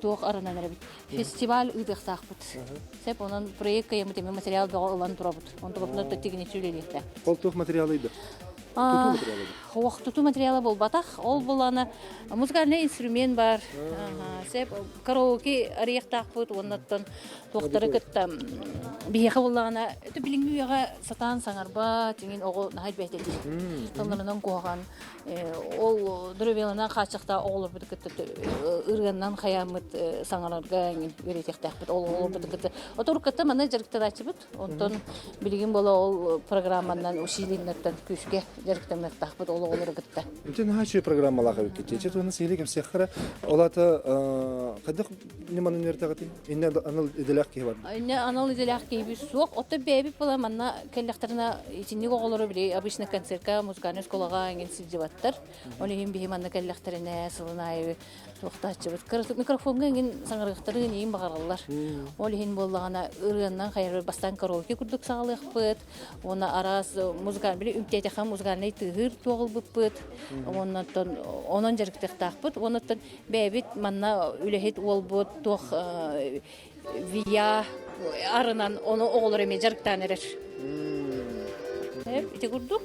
туох арынан эрэбит. Фестиваль ыытыахтаахпыт. Сеп онон проект кыайаммыт эмиэ материал бөҕө ылан турабыт. Онтубутунан тигиниччи үлэлиэхтээх. Ол туох материалы ыйда? Тутуу материала Ох, тутуу материала буолбатах. Ол булана музыкальный инструмент бар. Сеп караоке арыйахтаахпыт уоннаттан туохтары кытта биһиэхэ буоллаҕына билиҥҥи үйэҕэ сатаан саҥарбат, иҥин оҕо наһаа элбээтэ дии. Тылларынан куһаҕан Ол дробеланан хааччахтаах оҕолорбутун кытта ырыаннан хайааммыт саҥарарга үөрэтиэхтээхпит. Ол оҕолорбутун кытта оторукката манна дьарыктанааччыбыт. Онтон билигин буола ол программанан усилиеннартан күүскэ дьарыктаныахтаахпыт ол оҕолору кытта. Ити наһаа үчүгэй программалаах эбиккит. Чэ туһунан сиһилии кэпсиэххэ эрэ. Ол аата Хайдах ньыманан үөртэҕитий? Иннэ анал идэлээх киһи бар. Иннэ анал идэлээх киһибит суох. Оттон бэйэбит була манна кэллэхтэринэ итинник оҕолору били обычно концертка, музыкальнай школаҕа эҥин сылдьыбаттар. Ол иһин биһи манна кэллэхтэринэ сылын аайы туохтааччыбыт. Микрофоҥҥа эҥин саҥарыахтарын иин баҕараллар. Ол иһин буоллаҕына ырыаннан хайар бастаан караоке курдук саҕалыахпыт. Уонна араас музыкальный били үҥтиэтэхэ музыкальнай тыаһыыр туоҕулбуппут. Уоннаттан онон дьарыктыахтаахпыт. Уоннаттан бэйэбит манна үлэһит уолбут туох вия арынан ону оҕолор эмиэ дьарыктаан эрэр. Ити курдук.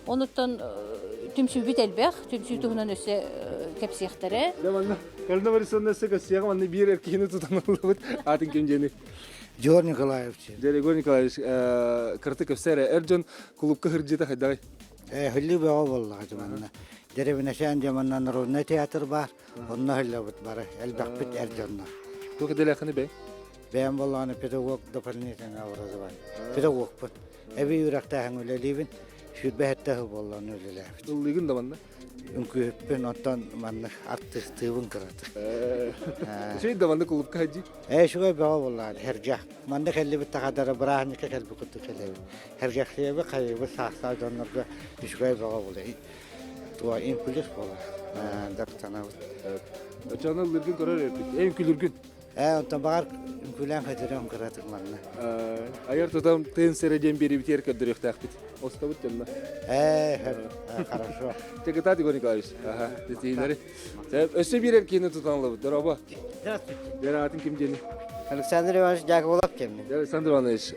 Онуттан түмсүүбүт элбэх, түмсүү туһунан өссө кэпсиэхтэрэ. Дьэ манна Карина Борисовна өссө кэпсиэҕэ манна биир эр киһини тутан ыллыбыт. Аатын ким диэни? Егор Николаевич. Дьэ Егор Николаевич, кыраты кэпсээ эрэ. Эр дьон кулуупка сылдьыыта хайдаҕый? Хыллыы бөҕө буоллаҕа дьоманна. Деревнэсээн дьоманна народнай театр баар. Онно хыллабыт бары. Элбэхпит эр дьонно. Туох идэлээххиний бэй? Бэйэм буоллаҕына педагог дополнительное образование. Педагогпут. Эбии үөрэхтээһин үлэлиибин. 27 сыл буоллаҕына үлэлээбит. Ыллыыгын да манна? Үҥкүүһүппүн, оттон маннык артыыстыыбын кыратык. Үчүгэй да маннык кулуупка сылдьыы? Ээ, үчүгэй бөҕө буоллаҕа, сэргэх. Манна кэллибит тахадара бырааһынньыкка кэлбит курдук кэлэбит. Сэргэхсийэбит, хайыыбыт саастаах дьоннорго үчүгэй бөҕө буолар. Туа импульс буолар. Дактанабыт. Оччоҕуна ыллыыргын көрөр эбиппит. Эй, үҥкүүлүүргүн? Ээ, онтон баҕар үҥкүүлээн көтөрөм кыратык манна. Айар тутам тыын сирэ диэн биэриибитигэр көрдөрүөхтээхпит. Остабыт дьонно. Ээ, хорошо. Чекытаат Егор Николаевич. Аха, тетиилэри. Өссө биир эркиини тутан ылабыт. Дорообо. Здравствуйте. Дьэр аатын ким диэни? Александр Иванович Дьякобулов кэммин. Александр Иванович,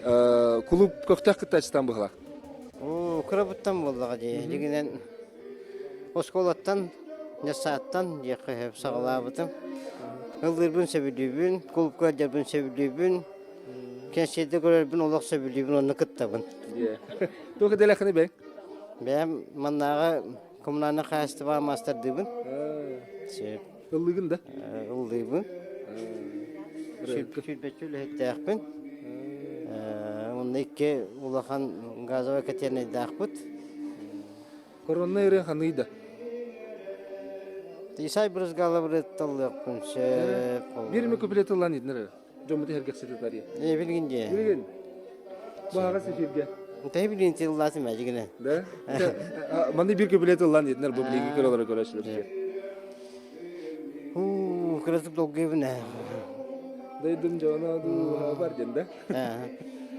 клуб көхтөөх кыттааччытан быһыла? Оо, кырабыттан буоллаҕа дии. Дьигинэн оскуолаттан, дьассааттан диэххэ сөп саҕалаабытым. Ыллыырбын сөбүлүүбүн, клубка сылдьарбын сөбүлүүбүн, кэнсиэрдэ көрөрбүн олох сөбүлүүбүн, онно кыттабын. Туох идэлээххиний бэйэҥ? Бэйэм маннааҕы коммунальнай хаһаайыстыбаҕа маастардыыбын. Сөп. Ыллыыгын да? Ыллыыбын. Сүүрбэччэ үлэһиттээхпин. Онно икки улахан газовай котельнайдаахпыт. Коронный ырыа ханый да? Исай брызгалабырытталлыахпын сөп. Бир ми куплет ыллан иднер. Дьоммут иһэргэхсити тария. Э билгин дии. Билгин. Баҕа эфирге. Тэһи билгин тыллаатым эдигине. Да? Манны бир куплет ыллан иднер бу билиги көрөлөрө көрөчүлөр. Уу, кыратык долгуйбун ээ. Дойдум дьоно дууһа бар диэн да?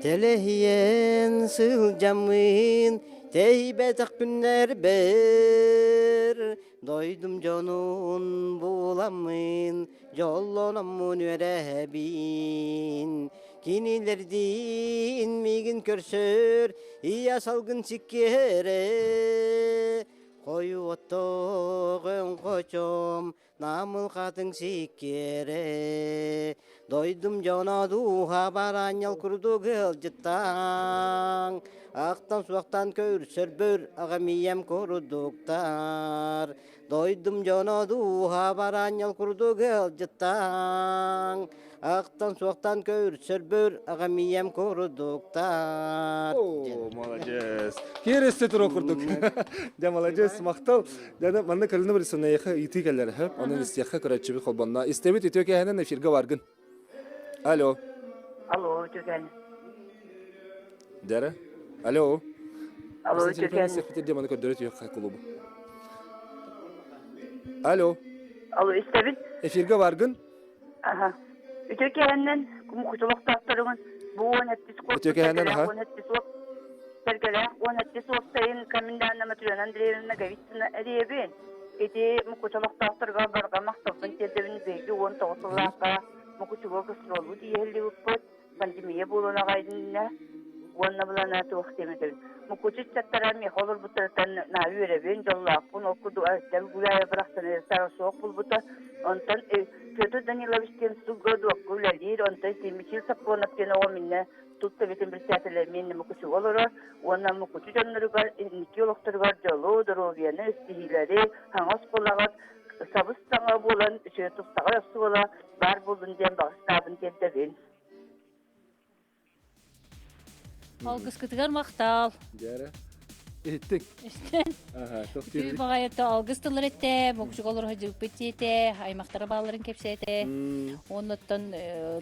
Тэлэһийэн сылдьаммын, тэйбэтэх күннэрбэр, дойдум дьонун буламмын, дьоллономмун үөрэбин. Кинилэрдиин миигин көрсөр, ийэ салгын сиккиэрэ. Хойу оттоох өҥ-хочом, намыл хатыҥ сиккиэрэ. Дойдум дьоно дууһа бараанньал курдук ыалдьыттаҥ, ахтан-суохтан көрсөрбөр аҕам ийэм курдуктар. Дойдум дьоно дууһа бараанньал курдук ыалдьыттаҥ, Ахтан-суохтан көрсөрбөр аҕам ийэм курдуктар. О, молодец. Киэр өссө туруо курдук. Дьэ, молодец, махтал. Дьэ, манна Карина Борисовна эйиэхэ ыйытыы кэллэр, Онон истиэххэ көрөөччүбүт холбонно. Истэбит үтүө кээһэнэн эфиргэ баргын. Алло. Алло, үтүө Дьэрэ. Алло. Алло, үтүө кээһэн. Сехпитир маны көрдөрө түһүөххэ кулубу. Алло. Алло, истэбит. Эфиргэ баргын. Аха. Үтүө кэһэннэн кутулуктаахтарыгын бу уон эттис Үтүө кэһэннэн, аха. уон эттис уоп сэргэлээх уон эттис уопсайын коменданта Матрена Андреевна Ноговицына эриэбин. Ити мукучулуктаахтарга барҕа махталбын тиэрдэбин биһиги 19 сыллаахха Мукучуга гастроллуу тиийэллибиппыт пандемия буолан аҕай иннинэ уонна булана туох диэмэтэбин. Мукучу ыччаттара миэхэ олорбуттарыттан наа үөрэбин, дьоллоохпун, ол курдук арыттан гуляя бырахсан сара суох булбута. Онтон Петр Данилович диэн сылга дуокка үлэлиир, онтон Михаил Сапронов диэн оҕо миннэ тут советын председателэ миэннэ Мукучуга олорор уонна Мукучу дьонноругар инники олохторугар дьолу, доруобуйаны, истиһиилэри, хаҥас оскуолаҕыт сабыс-саҥа буолан үчүгэй тупсаҕай оскуола баар буоллун диэн баҕастаабын тиэрдэбин. Алгыскытыгар махтал. Дьэрэ. Иһиттик. Истэн. Үтүө баҕайыта алгыс тыллар этте, мукучуга олоро сылдьыбыппыт диэтэ, аймахтара баалларын кэпсээтэ. Оннуттан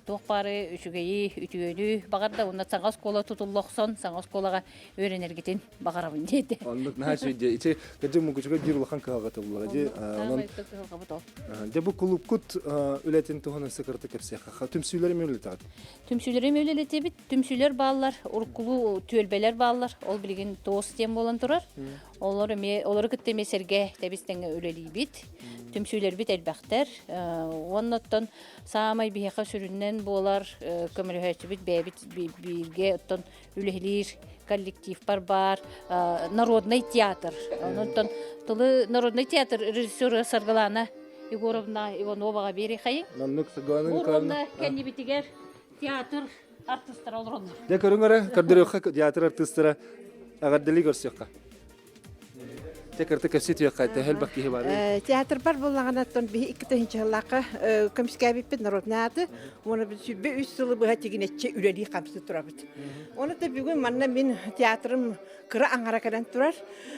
туох баары үчүгэйи, үтүөнү баҕарда. Уонна саҥа оскуола тутулла охсон, саҥа оскуолаҕа үөрэнэргитин баҕарабын диэтэ. Оннук наһаа үчүгэй дии. Ити кырдьык мукучуга биир улахан кыһалҕата буллаҕа дии. Онон кыһалҕабыт ол. Дьэ бу кулуупкут үлэтин туһунан өссө кыратык кэпсиэххэ. Түмсүүлэри эмиэ үлэлэтэҕит? Түмсүүлэри эмиэ үлэлэтибит. Түмсүүлэр бааллар, уруккулуу түөлбэлэр бааллар. Ол билигин ТОС диэн буолан турар. Олор эмиэ олору кытта эмиэ сэргэ тэбис тэҥҥэ үлэлиибит. Түмсүүлэрбит элбэхтэр. Уонна оттон саамай биһиэхэ сүрүннэн буолар көмөлөһөөччүбүт бэйэбит бииргэ оттон үлэһилиир коллективпар баар народный театр. Онон тылы народный театр режиссера Саргылана Егоровна Ивановаҕа биэриэхэйиҥ. Маннык Саргылана Николаевна. Кэннибитигэр театр артыыстара олороллор. Дьэ көрүҥ эрэ, көрдөрүөххэ театр артыыстара эҕэрдэлии көрсүөххэ. Дьэ кырты кэпсии түһүөххэ, төһө элбэх киһи баарый? Театрбар буллаҕына биһи 2 сыллаахха көмүскээбиппит народный ааты уонна 23 сылы быһа тигинэччи үлэлии хамсыы турабыт. Оны да бүгүн манна мин театрым кыра аҥара кэлэн турар.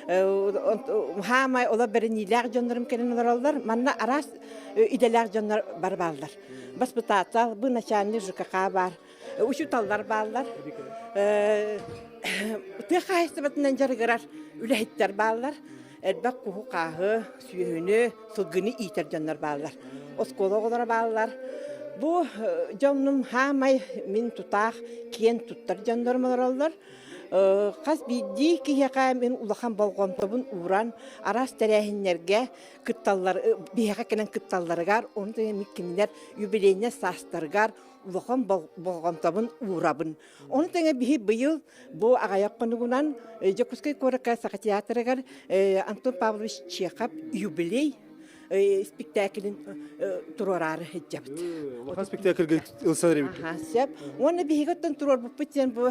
Хаамай ола бэриниилээх дьоннорум кэлэн олороллор. Манна араас идэлээх дьоннор бар бааллар. Баспытаатал, бу начальник ЖКХ баар, учууталлар бааллар. Тыа хаһаайыстыбатынан дьарыгырар үлэһиттэр бааллар. Элбэх куһу-хааһы, сүөһүнү, сылгыны иитэр дьоннор бааллар. Оскуола оҕолоро бааллар. Бу дьоннум хаамай мин тутаах киэн туттар дьоннорум олороллор. Хас биирдии киһиэхэ мин улахан болҕомтобун ууран араас тэрээһиннэргэ кытталлар биһиэхэ кэлэн кытталларыгар, ону тэҥэ кинилэр юбилейнай саастарыгар улахан болҕомтобун уурабын. Ону тэҥэ биһи быйыл бу аҕыйах хонугунан Дьокуускай куоракка Саха театрыгар Антон Павлович Чехов юбилей спектаклин туруораары сылдьабыт. Улахан спектакльга ылсар эбит. Сөп. Уонна биһиги оттон туруорбуппут диэн бу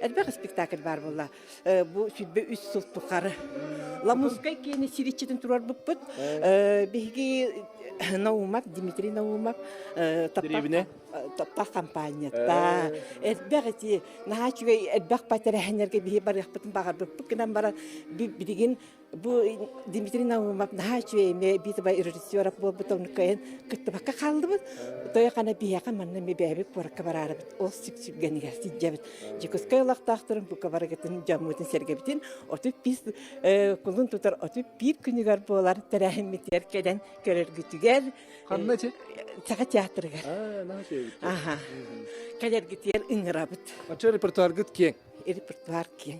элбэх спектакль баар буолла. Бу 23 сыл тухары Ламускай киэни сириччитин туруорбуппут. Биһиги Наумов, Дмитрий Наумов таптал компанията элбэх ити наһаа үчүгэй элбэх патэрээһиннэргэ биһи барыахпытын баҕарбыппыт гынан баран билигин Бу Дмитрий Наумов наһаа үчүгэй эмиэ биир режиссер буолбут оннукайын кыттыбакка хааллыбыт. Тойо хана биһиэхэ манна эмиэ бэйэбит куоракка бараарыбыт. Ол сүпсүлгэнигэр сылдьабыт. Дьокуускай олохтоохторун бука барыгытын дьоммутун сэргэбитин 35 кулун тутар 31 күнүгэр буолар тэрээһиммитигэр кэлэн көрөргүтүгэр Ханна ити? Саха театрыгар. Аха. Кэлэргитигэр ыҥырабыт. Оччо репертуаргыт киэҥ. Репертуар киэҥ.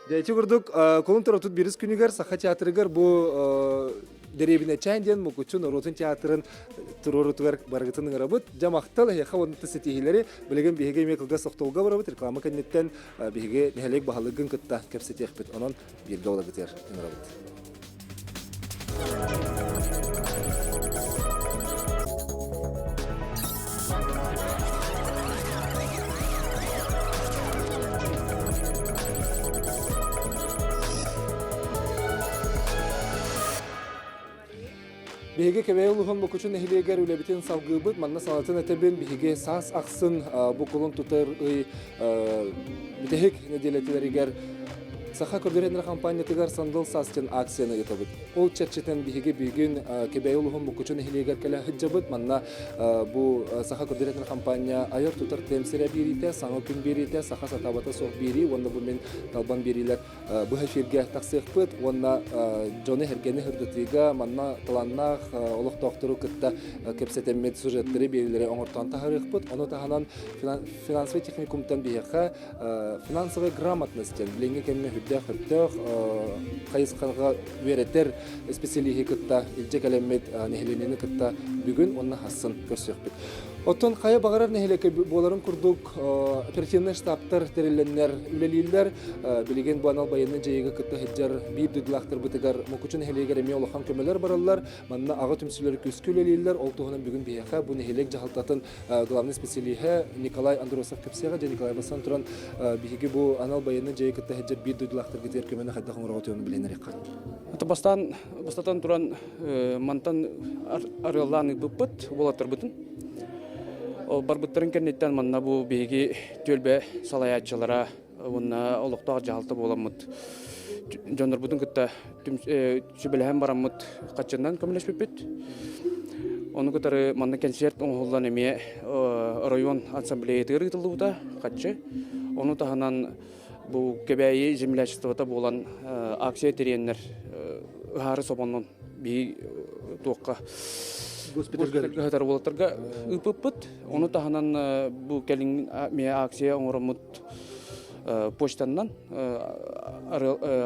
Дьэ, ити курдук, кулун 31 күнүгэр Саха театрыгар бу Дэриэбинэчээн диэн Мукучу норуотун театрын туруорутугар барыгытын ыҥырабыт. Дьэ, махтал эһиэхэ уонна ситиһиилэри. Билигин биһиги эмиэ кылгас тохтобулга барабыт. Реклама кэнниттэн биһиги нэһилиэк баһылыгын кытта кэпсэтиэхпит. Онон бииргэ буоларгытыгар ыҥырабыт. Биһиги Кэбээйи улууһун Мукучу нэһилиэгэр үлэбитин салгыыбыт. Манна салатын этэбин, биһиги саас ахсын бу кулун тутар ый бүтэһик нэдиэлэтилэригэр Саха көрдөрөр хампаанньатыгар Сандал саас диэн акцияны ыытабыт. Ол чэрчитинэн биһиги бүгүн Кэбээйи улууһун Мукучу нэһилиэгэр кэлэ сылдьабыт. Манна бу Саха көрдөрөр хампаанньа айар-тутар тем сирэ биэриитэ, саҥа күн биэриитэ, саха сатаабата суох биэрии уонна бу мин талбан биэриилэр быһа эфиргэ тахсыахпыт уонна дьону эргэни сырдатыыга манна талааннаах олохтоохтору кытта кэпсэтэммит сюжеттары биэриилэри оҥортоон таһаарыахпыт. Ону таһынан финансовый техникумтан биһиэхэ финансовая грамотность диэн билиҥҥи кэмҥэ үрдээх өттөөх хайысхаҕа үөрэтэр специалиһи кытта илдьэ кэлэммит нэһилиэнньэни кытта бүгүн уонна хассын көрсүөхпүт. Оттон хайа баҕарар нэһилиэккэ буоларын курдук оперативнай штабтар тэриллэннэр үлэлииллэр. Билигин бу анал байыаннай дьайыыга кытта сылдьар биир дойдулаахтарбытыгар Мукучу нэһилиэгэр эмиэ улахан көмөлөр бараллар. Манна аҕа түмсүүлэр күүскэ үлэлииллэр. Ол туһунан бүгүн биһиэхэ бу нэһилиэк дьаһалтатын главный специалиһэ Николай Андросов кэпсиэҕэ. Дьэ Николай бастан туран биһиги бу анал байыаннай дьайыы кытта сылдьар биир дойдулаахтаргытыгар көмөнү хайдах оҥороҕутуйуну билиһиннэриэххэ. Бастаан бастатан туран мантан арыаллаан ыыппыппыт уолаттарбытын. Ол барбыттарын кэнниттэн манна бу биһиги түөлбэ салайааччылара Уонна олохтоох дьаһалта буоламмыт дьоннорбутун кытта сүбэлэһэн бараммыт хаччыннан көмөлөспүппүт. Ону кытары манна концерт оҥоһуллан эмиэ оройуон ассамблеятыгар ыытыллыбыта хаччы. Ону таһынан бу Кэбээйи землячествота буолан акция тэрийэннэр ыһаары собоннон биһи туохха госпитальга сытар уолаттарга ыыппыппыт. Ону таһынан бу кэлин эмиэ акция оҥороммут почтаннан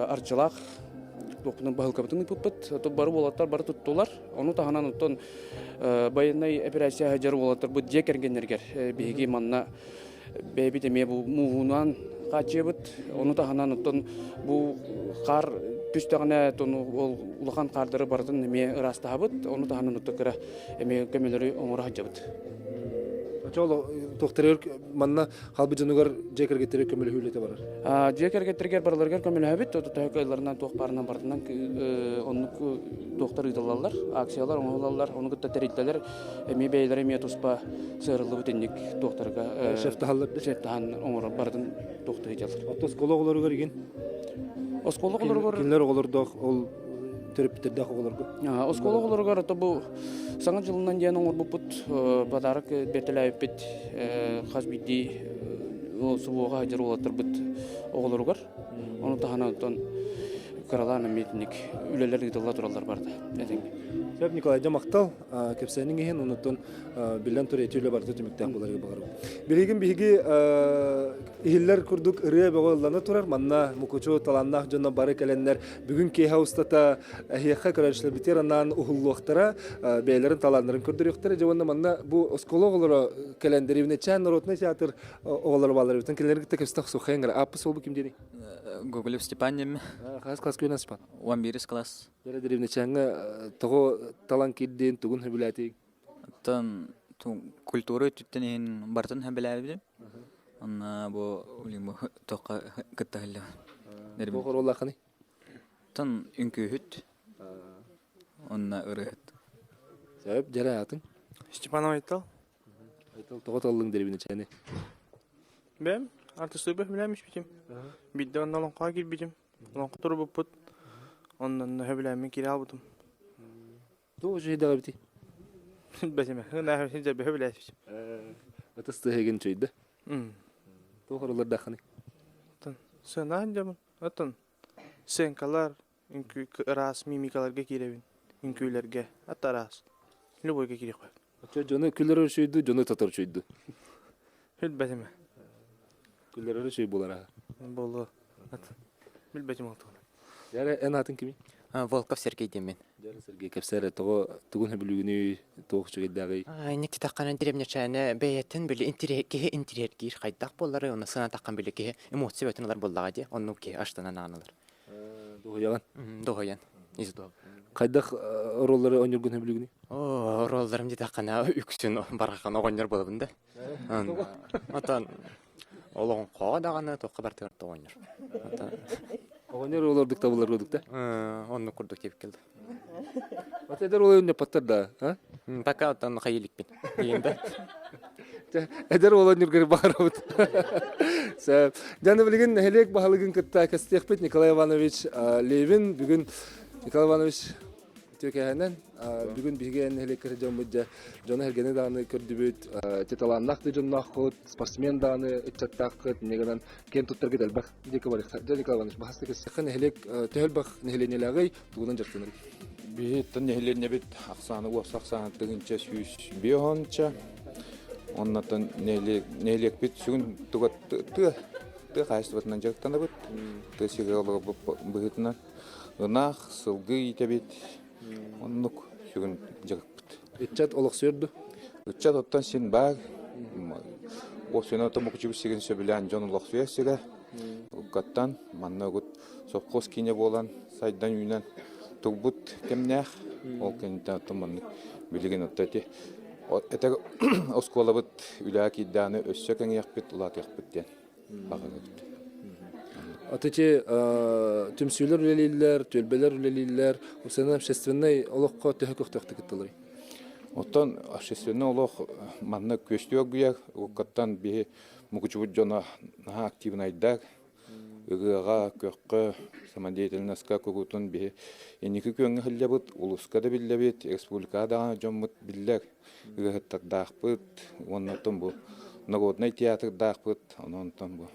арчылаах туохпунан баһылкабытын ыыппыппыт. Бары уолаттар бары туттулар. Ону таһынан оттон байыаннай операция сылдьар уолаттарбыт дьиэ кэргэннэригэр биһиги манна бэйэбит эмиэ бу мууһунан хааччыйабыт. Ону таһынан оттон бу хаар түстэҕинэ ол улахан хаардары барытын эмиэ ыраастаһабыт. Ону таһынан оттон кыра эмиэ көмөлөрү оҥоро сылдьабыт. Оччоҕо туохтарыгар манна халбы дьонугар дьиэ кэргэттэригэр көмөлөһүү үлэтэ барар? Дьиэ кэргэттэригэр барыларыгар көмөлөһөбүт. Төһө кыалларынан туох баарынан барытынан оннук туохтар ыытыллаллар, акциялар оҥоһуллаллар. Ону кытта тэрилтэлэр эмиэ бэйэлэрэ эмиэ туспа сыарыллыбыт инник туохтарга шефтаһаллар шефтаһан оҥорор барытын туохтуу сылдьаллар. Оттон оскуола оҕолоругар игин? Оскуола оҕолоругар кинилэр оҕолордоох ол төрөппүттэрдээх оҕолорго? Оскуола оҕолоругар ото бу саҥа дьылынан диэн оҥорбуппут подарок бэртэлээбиппит хас биирдии субуоҕа сылдьар уолаттарбыт оҕолоругар. Ону таһынан оттон кыралаан эмиэ итинник үлэлэр ыытылла тураллар барыта этэҥҥэ. Сөп Николай, дьэ махтал кэпсээниҥ иһин, онуттан биллэн турар ити үлэ барыта түмүктээх буоларыгар баҕарабын. Билигин биһиги иһиллэр курдук ырыа бөҕө ыллана турар. Манна Мукучу талааннаах дьоно бары кэлэннэр бүгүн киэһэ устата эһиэхэ көрөөччүлэрбитигэр анаан уһуллуохтара, бэйэлэрин талааннарын көрдөрүөхтэрэ. Дьэ уонна манна бу оскуола оҕолоро кэлэн Дэриэбинэчээн народнай театр оҕолоро бааллар эбит. Кинилэри кытта кэпсэтэ охсуоххайын гара. Ааппыс уолбу ким диэний? Гоголев Степан диэммин. Хас класс күөн Степан? 11 класс. Дьэ Дэриэбинэчээҥҥэ тоҕо талан киирдин, тугун сөбүлээтиҥ? Оттон культура өттүттэн иһин барытын сөбүлээбитим. Онно бу туохха кытта сылдьабын. Туох оруоллааххыный? Оттон үҥкүүһүт уонна ырыаһыт. Сөп, дьэрэ аатыҥ? Степанов Айтал. Айтал тоҕо таллыҥ дэриэбинэчээни? Бэм, артыстыырбар сөбүлээммиппитим. Биирдэ онно олоҥхоҕо киирбитим. Олоҥхо турбуппут. Онно сөбүлээммин киирэ хаалбытым. Туох үчүгэйдээх эбитий? Билбэтим. Сөбүлээбитим. Ытыс тыаһыгын үчүгэйдэ. Туох оруоллардааххыный? Сыанаан дьабын. Оттон сценкалар, үҥкүү ыраас мимикаларга киирэбин. Үҥкүүлэргэ. Ат араас. Любойга киириэхпин. Оччо дьону күлэр үчүгэйдүү, дьону татар үчүгэйдүү. Билбэтим. Күллэрэр үчүгэй буолар аха. Буолуо. Билбэтим ол туһунан. Дьэ эн аатыҥ кимий? Волков Сергей диэммин. Дьэ Сергей кэпсээ эрэ тоҕо тугун сөбүлүүгүнүй, туох үчүгэйдээҕий? Инник таххана интириэбинэчээнэ бэйэтин били киһи интириэргиир хайдах буолларый, онно сыанатаххан били киһи эмоция бөтөн ылар буоллаҕа дии, оннук киһи аштанан аан ылар. Дуһуйаҕын? Дуһуйан. Из дуһа. Хайдах оруоллары оонньуургун сөбүлүүгүнүй? Оо, оруолларым диэтэххинэ үксүн барҕахан оҕонньор буолабын да. Отон олоҥхо даҕаны туохха барытыгар да оҕонньор. Оҕонньор олордук табыллар курдук да? Оннук курдук диэбит кэлдэ. Вот эдэр уол өннөппөттөр да, а? Пока оттон хайы иликпин. Диэн да. Эдэр уол өннүргэр баҕарабыт. Сөп. Дьаны билигин нэһилиэк баһылыгын кытта кэстиэхпит Николай Иванович Левин бүгүн Николай Иванович Үтүөкэһэнэн бүгүн биһиги эн нэһилиэккэ дьоммут дьэ дьону эргэни даҕаны көрдүбүт, талааннаах да дьоннооххут, спортсмен даҕаны ыччаттааххыт, инньэ гынан киэн туттаргыт элбэх диэки барыахха. Дьэ Николай Иванович, баһаста кэссэххэ нэһилиэк төһө элбэх нэһилиэнньэлээҕий, тугунан дьарыктанарый? Биһиттэн нэһилиэнньэбит ахсаана уопса ахсаана 1150-ча. Оннотон нэһилиэкпит сүгүн туга тыа тыа хаһаайыстыбатынан дьарыктанабыт. Тыа сиригэр быһыытынан Ынах, сылгы иитэбит. Оннук сүгүн дьарыкпыт. Ыччат олохсуйар дуо? Ыччат оттон син баар. Уопсайынан оттон Мукучубут сирин сөбүлээн дьон олохсуйар сирэ. Уруккаттан манна угут совхоз киинэ буолан сайдан үүнэн турбут кэмнээх. Ол кэнниттэн оттон маннык билигин отто ити этэр оскуолабыт үлэҕэ киирдэҕинэ өссө кэҥиэхпит, улаатыахпыт диэн баҕарабыт. Аты түмсүүлэр үлэлииллэр, түөлбэлэр үлэлииллэр, уопсайынан общественнай олоххо төһө көхтөөхтүк кытталларый? Оттон общественнай олох манна күөстүү оргуйар, уруккаттан биһи Мукучубут дьоно наһаа активнайдар. Ыгыаҕа, көххө, самодеятельноска куруутун биһи инники күөҥҥэ сылдьабыт, улууска да биллэбит, республикаҕа даҕаны дьоммут биллэр ыаһыттардаахпыт уонна оттон бу народнай театрдаахпыт, онон онтон бу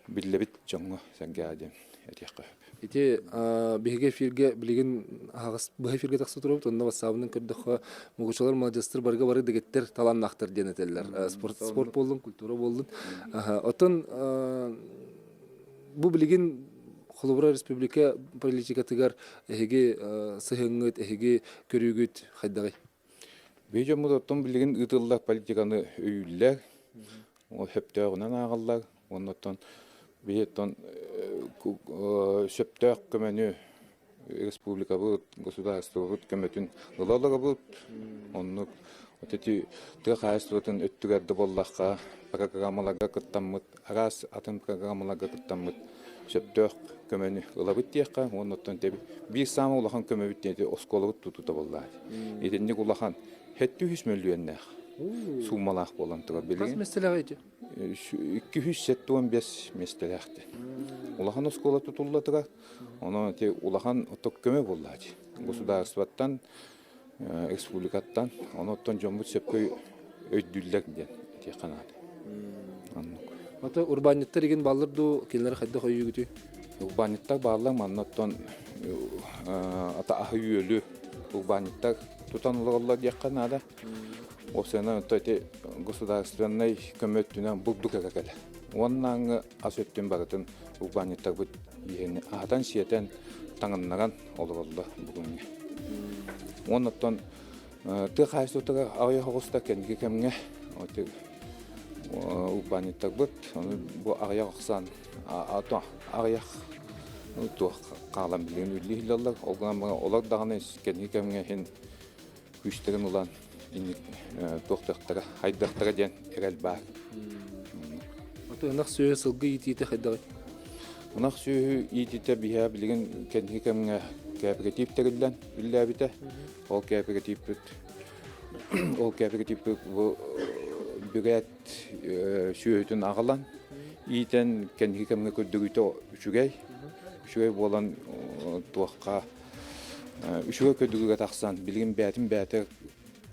биллэбит дьоҥҥо сэргэҕэ диэн этиэххэ сөп. Ити биһиги эфиргэ билигин аһаҕас быһа эфиргэ тахса турабыт, онно ватсабынан көрдөххө мукучулар маладьыастар барыга бары дэгиттэр талааннаахтар диэн этэллэр. Спорт, спорт буоллун, культура буоллун. Оттон бу билигин холобура республика политикатыгар эһиги сыһыҥҥыт, эһиги көрүүгүт хайдаҕый? Биһи дьоммут оттон билигин ыытыллар политиканы өйүүллэр, сөптөөҕүнэн ааҕаллар уонна оттон биһи оттон сөптөөх көмөнү республикабыт, государствобыт көмөтүн ыла олоробут. Оннук вот эти тыа хаһаайыстыбатын өттүгэр да буоллахха программаларга кыттаммыт, араас атын программаларга кыттаммыт сөптөөх көмөнү ылабыт диэххэ уонна оттон биир саамай улахан көмөбүт диэн оскуолабыт тутуута буоллаҕа. Итинник улахан 700 мөлүйүөннээх суумалаах буолан турар билигин. Хас миэстэлээх ити? 275 миэстэлээхти. Улахан оскуола тутулла турар. Онон ити улахан отток көмө буоллаҕа дии. Государствоттан, республикаттан, ону оттон дьоммут сөпкө өйдүүллэр диэн этиэххэ наада. Оннук. Ото урбаанньыттар игин бааллар дуу, кинилэр хайдах өйүүгүтүй? Урбаанньыттар бааллар, манна оттон ата аһы-үөлү урбаанньыттар тутан олороллор диэххэ наада. Уопсайынан ото ити государственнай көмө өттүнэн бурдук эрэ кэлэр. Уоннааҥҥы ас өттүн барытын урбаанньыттарбыт иһин аһатан-сиэтэн, таҥыннаран олороллор бүгүҥҥэ. Уонна оттон тыа хаһаайыстыбатыгар аҕыйах оҕуста кэнники кэмҥэ урбаанньыттарбыт ону бу аҕыйах ахсаан аҕыйах туох хаалан билигин үллүү иһиллэллэр. Ол гынан баран олор даҕаны кэнники кэмҥэ иһин күүстэрин ылан инник туохтахтара хайдахтара диэн эрэл баар. Ото ынах сүөһү сылгы иитиитэ хайдаҕый? Ынах сүөһү иитиитэ биһиэхэ билигин кэнники кэмҥэ кооператив тэриллэн үллээбитэ. Ол кооперативпит ол кооперативпит бу бүрээт сүөһүтүн аҕалан иитэн кэнники кэмҥэ көрдөрүүтэ үчүгэй. Үчүгэй буолан туохха үчүгэй көрдөрүүгэ тахсан билигин бээтин бээтэ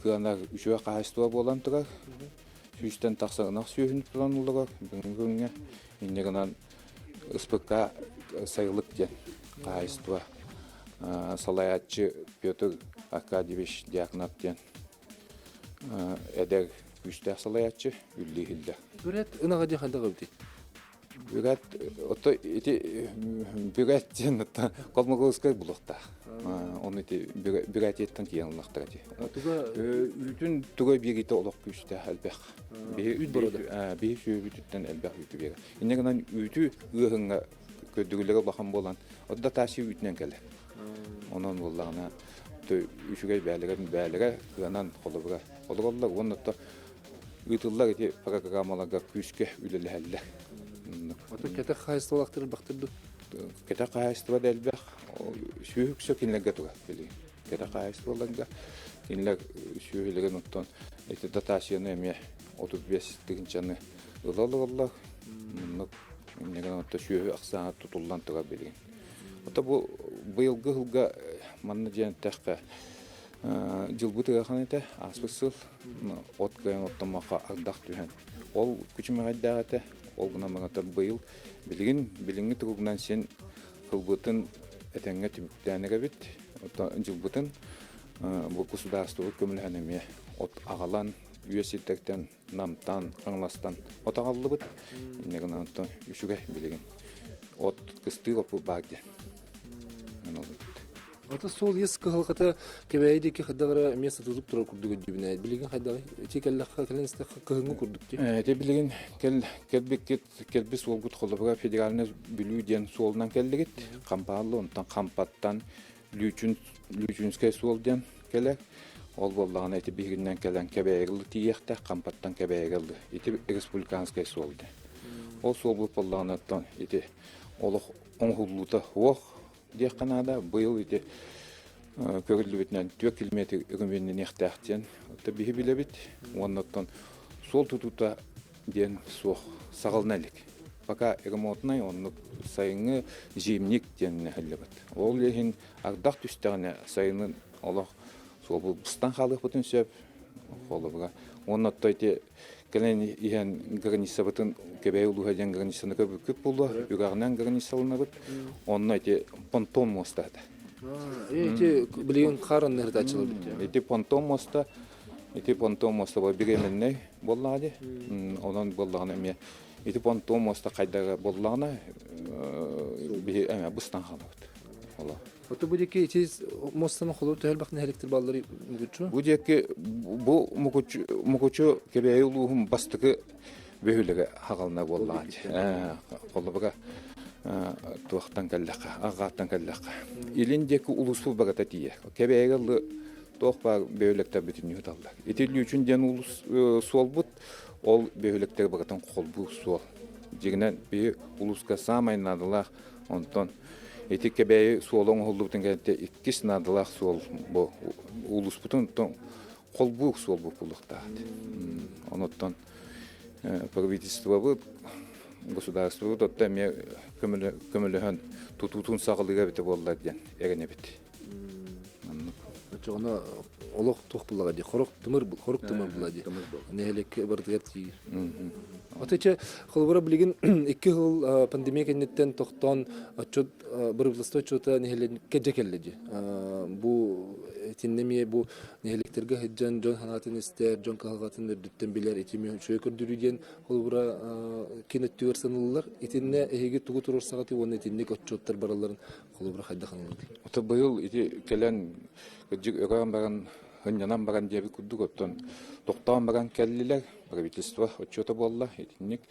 кыанар үчүгэй хаһаайыстыба буолан турар. Сүүстэн тахса ынах сүөһүнү тутан олорор бүгүҥҥү күҥҥэ. Инньэ гынан СПК сайылык диэн хаһаайыстыба салайааччы Петр Аркадьевич Дьяконов диэн эдэр күүстээх салайааччы үллүү иһиллэр. Бүрээт ынаҕа диэн хайдах эбитий? Бүрээт ото ити бүрээт диэн оттон Колмогорскай булуохтаах. Оны ити Бүрээтиэттэн тиийэн ыллахтара дии. Үүтүн туга биэритэ олох күүстээх элбэх. Үүт борода. Биһи сүөһүбүтүттэн элбэх үүтү биэрэр. Инньэ гынан үүтү ыаһыҥҥа көрдөрүүлэрэ улахан буолан, от дотация үүтүнэн кэлэр. Онон буоллаҕына үчүгэй бээлэрэ бээлэрэ кыанан холобура олороллор уонна ыытыллар ити программаларга күүскэ үлэлэһэллэр. Ото кэтэх хаһаайыстыбалаахтар элбэхтэр дуу? Кэтэх хаһаайыстыба да элбэх. Сүөһү үксэ кинилэргэ турар билигин. Кэтэх хаһаайыстыбаларга кинилэр сүөһүлэрин оттон ити дотацияны эмиэ 35 тыһыынчаны ыла олороллор. Оннук инньэ гынан ото сүөһү ахсаана тутуллан турар билигин. Ото бу быйылгы сылга манна диэн эттэххэ Дьылбыт ыарахан этэ, ааспыт сыл от кыайан оттоммокко ардах түһэн. Ол күчүмэҕэйдээх этэ, ол гынан баран быйыл билигин билиҥҥи туругунан син сылбытын этэҥҥэ түмүктээн эрэбит. Оттон дьылбытын бу государствобыт көмөлөһөн эмиэ от аҕалан үөс сирдэртэн Намтан, Хаҥаластан от аҕаллыбыт. Инньэ гынан оттон үчүгэй билигин. От кыстыыр оппут баар диэн. Ата суол ес кыһалҕата Кэбээйи диэки хайдах эрэ эмиэ сытытып турар курдук өйдүүбүн. Билигин хайдаҕый? Ити кэллэххэ кэлэн истэххэ кыһыҥҥы курдук дии. Ити билигин кэл кэлбиккит кэлбит суолгут холобура федеральный Бүлүү диэн суолунан кэллигит. Хампааллы онтон Хампаттан Лүүчүн Лүүчүнскэй суол диэн кэлэр. Ол буоллаҕына ити биһигиннэн кэлэн Кэбээйигэ тиийиэхтээх, Хампаттан Кэбээйигэ Ити республиканскай суол диэн. Ол суолбут буоллаҕына оттон ити олох оҥоһуллуута суох диэххэ наада. Быйыл ити көрүллүбүтүнэн 4 километр өрөмүөннэниэхтээх диэн биһи билэбит. Уонна оттон суол тутуута диэн суох саҕалана илик. Пока ремонтнай оннук сайыҥҥы зимник диэн нэһиллибит. Ол иһин ардах түстэҕинэ сайынын олох суолбут быстан хаалыахпытын сөп. Холобура. Уонна оттон ити кэлэн иһэн границабытын Кэбээйи улууһа диэн границаны көрбүккүт буолуо. Үрэҕинэн границаланабыт. Онно ити понтон муоста этэ. Ити билигин хаар анныһар ытааччылар бит. Ити понтон муоста ити понтон муоста беременный буоллаҕа дии. Онон буоллаҕына эмиэ ити понтон муоста хайдара буоллаҕына биһи эмэ быстан хаалабыт. Оло. Ото бу диэки ити муостаны холур төһөлбөх нэһиликтер баллары мугуччу? Бу диэки бу Мукучу Мукучу Кэбээйи улууһун бастакы бөһүлэгэ хаҕалына буоллаҕа дии. Холобура туохтан кэллэххэ, арҕааттан кэллэххэ. Илин диэки улууспут барыта тиийэр. Кэбээйигэ ылы туох баар бөһүөлэктэр бүтүннүү ыталлар. Ити Лүүчүн диэн улуус суолбут, ол бөһүөлэктэри барытын холбуур суол. Дьиҥинэн биһи улууска саамай наадалаах онтон ити Кэбээйи суола оҥоһуллубутун кэнниттэн иккис наадалаах суол бу улууспутун холбуур суол буолуохтаах. Онуттан правительствобыт, государствобыт отто эмиэ көмөлөһөн тутуутун саҕалыыга эбитэ буоллар диэн эрэнэбит. Оччоҕуна олох туох буллаҕа дии, хорук тымыр хорук тымыр була дии. Нэһилиэккэ барытыгар тиийэр. Отуча холобура билигин икки сыл пандемия кэнниттэн тохтоон отчет бырабыыталыстыба отчуота нэһилиэккэ дьэ кэллэ дии. Бу итиннэ эмиэ бу нэһилиэктэргэ сылдьан дьон санаатын истэр, дьон кыһалҕатын үрдүттэн билэр ити үчүгэй көрдөрүү диэн холобура кин өттүгэр саныыллар. Итиннэ эһиги тугу туруорсаҕытый уонна итинник отчуоттар баралларын холобура хайдах аныыллар? Ото быйыл ити кэлэн кырдьык өрөөн баран ынньанан баран диэбит курдук оттон тохтоон баран кэллилэр правительство отчуота буолла итинник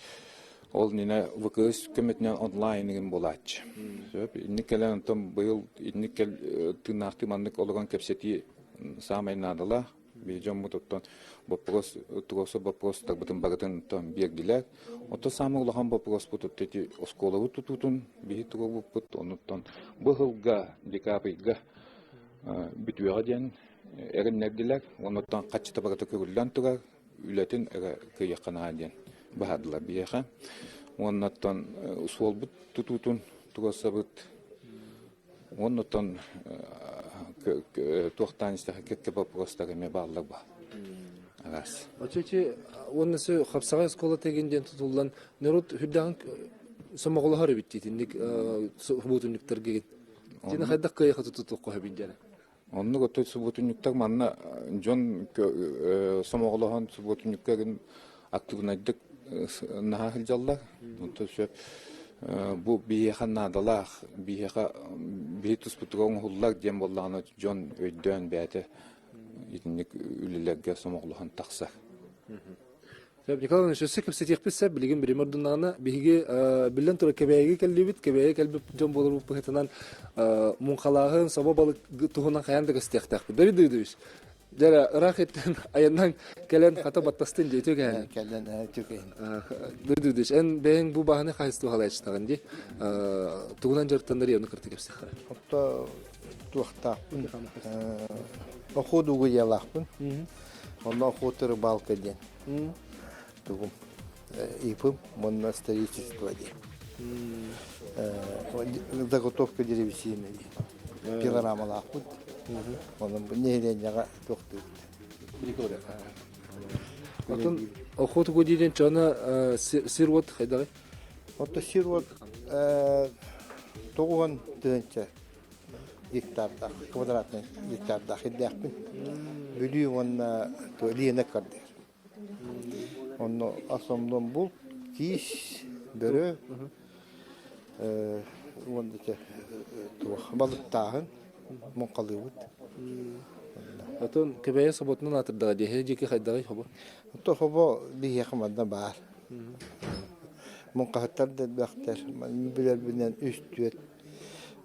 ол нина ВКС көмөтүнэн онлайн игин буолааччы сөп инник кэлэн онтон быйыл инник кэл тыыннаахтыы маннык олорон кэпсэтии саамай наадалаах биһи дьоммут оттон боппуруос туруорсар боппуруостарбытын барытын оттон биэрдилэр оттон саамай улахан боппуруоспут ити оскуолабыт тутуутун биһи туруорбуппут онуттан бу сылга декабрьга бүтүөҕэ диэн эрэннэрдилэр. Онуттан хаччыта барыта көрүллэн турар, үлэтин эрэ кыайыахха наада диэн баһардылар биһиэхэ. Уоннаттан суолбут тутуутун туруорсабыт. Уоннаттан туохтаан истэхэ кэккэ боппуруостар эмиэ бааллар ба. Араас. Очучи уонна сө хапсаҕай оскуола тегин диэн тутуллан народ үрдэҕин сомоҕолоһор эбит диитинник субуотунньуктарга Дьине хайдах кыайа тутуохха сөбүй диэн. Оннук отой субуотунньуктар манна дьон сомоҕолоһон субуотунньукка актыыбынайдык наһаа сылдьаллар. Онтон сөп бу биһиэхэ наадалаах, биһиэхэ биһи туспутугар оҥоһуллар диэн буоллаҕына дьон өйдөөн бэйэтэ итинник үлэлэргэ сомоҕолоһон тахсар. Николай Иванович, өссө кэпсэтиэхпит сөп, билигин бириэмэ ордуннаҕына биһиги биллэн турар Кэбээйигэ кэллибит, Кэбээйи кэлбит дьон буоларбыт быһыытынан муҥхалааһын, собо балык туһунан хайаан да көстүөхтээхпит. Давид Давидович, дьэ ыраах иттэн айаннан кэлэн хата баттастын дии үтүө кэһэн. Кэлэн үтүө кэһин. Давид Давидович, эн бэйэҥ бу баһыны хаһыстыба халайачтаҕын дии. Тугунан дьарыктанар иону кырты кэпсэххэ. Отто туохтаахпын, охуодугу ялаахпын. Онно охота рыбалка диэн. Тугум ИПым уонна строительство диэн. Заготовка древесины диэн. Пилорамалаахпыт. Онон нэһилиэнньэҕэ туохтуубут. Отон охота диэн чона сир-уот хайдаҕый? Ото сир-уот тоҕуһан тыһыынча гектардаах, квадратный гектардаах ирдээхпин. Бүлүү уонна Лена кардыыр. Онно основном булт, киис, бөрө, уонна туох балыктааһын, муҥхалыыбыт. Отон Кэбээйи соботунан аатырдаҕа дии, диэки хайдаҕый хобо? Ото хобо биһиэхэ манна баар. Муҥхаһыттар да элбэхтэр. Билэрбинэн үс-түөрт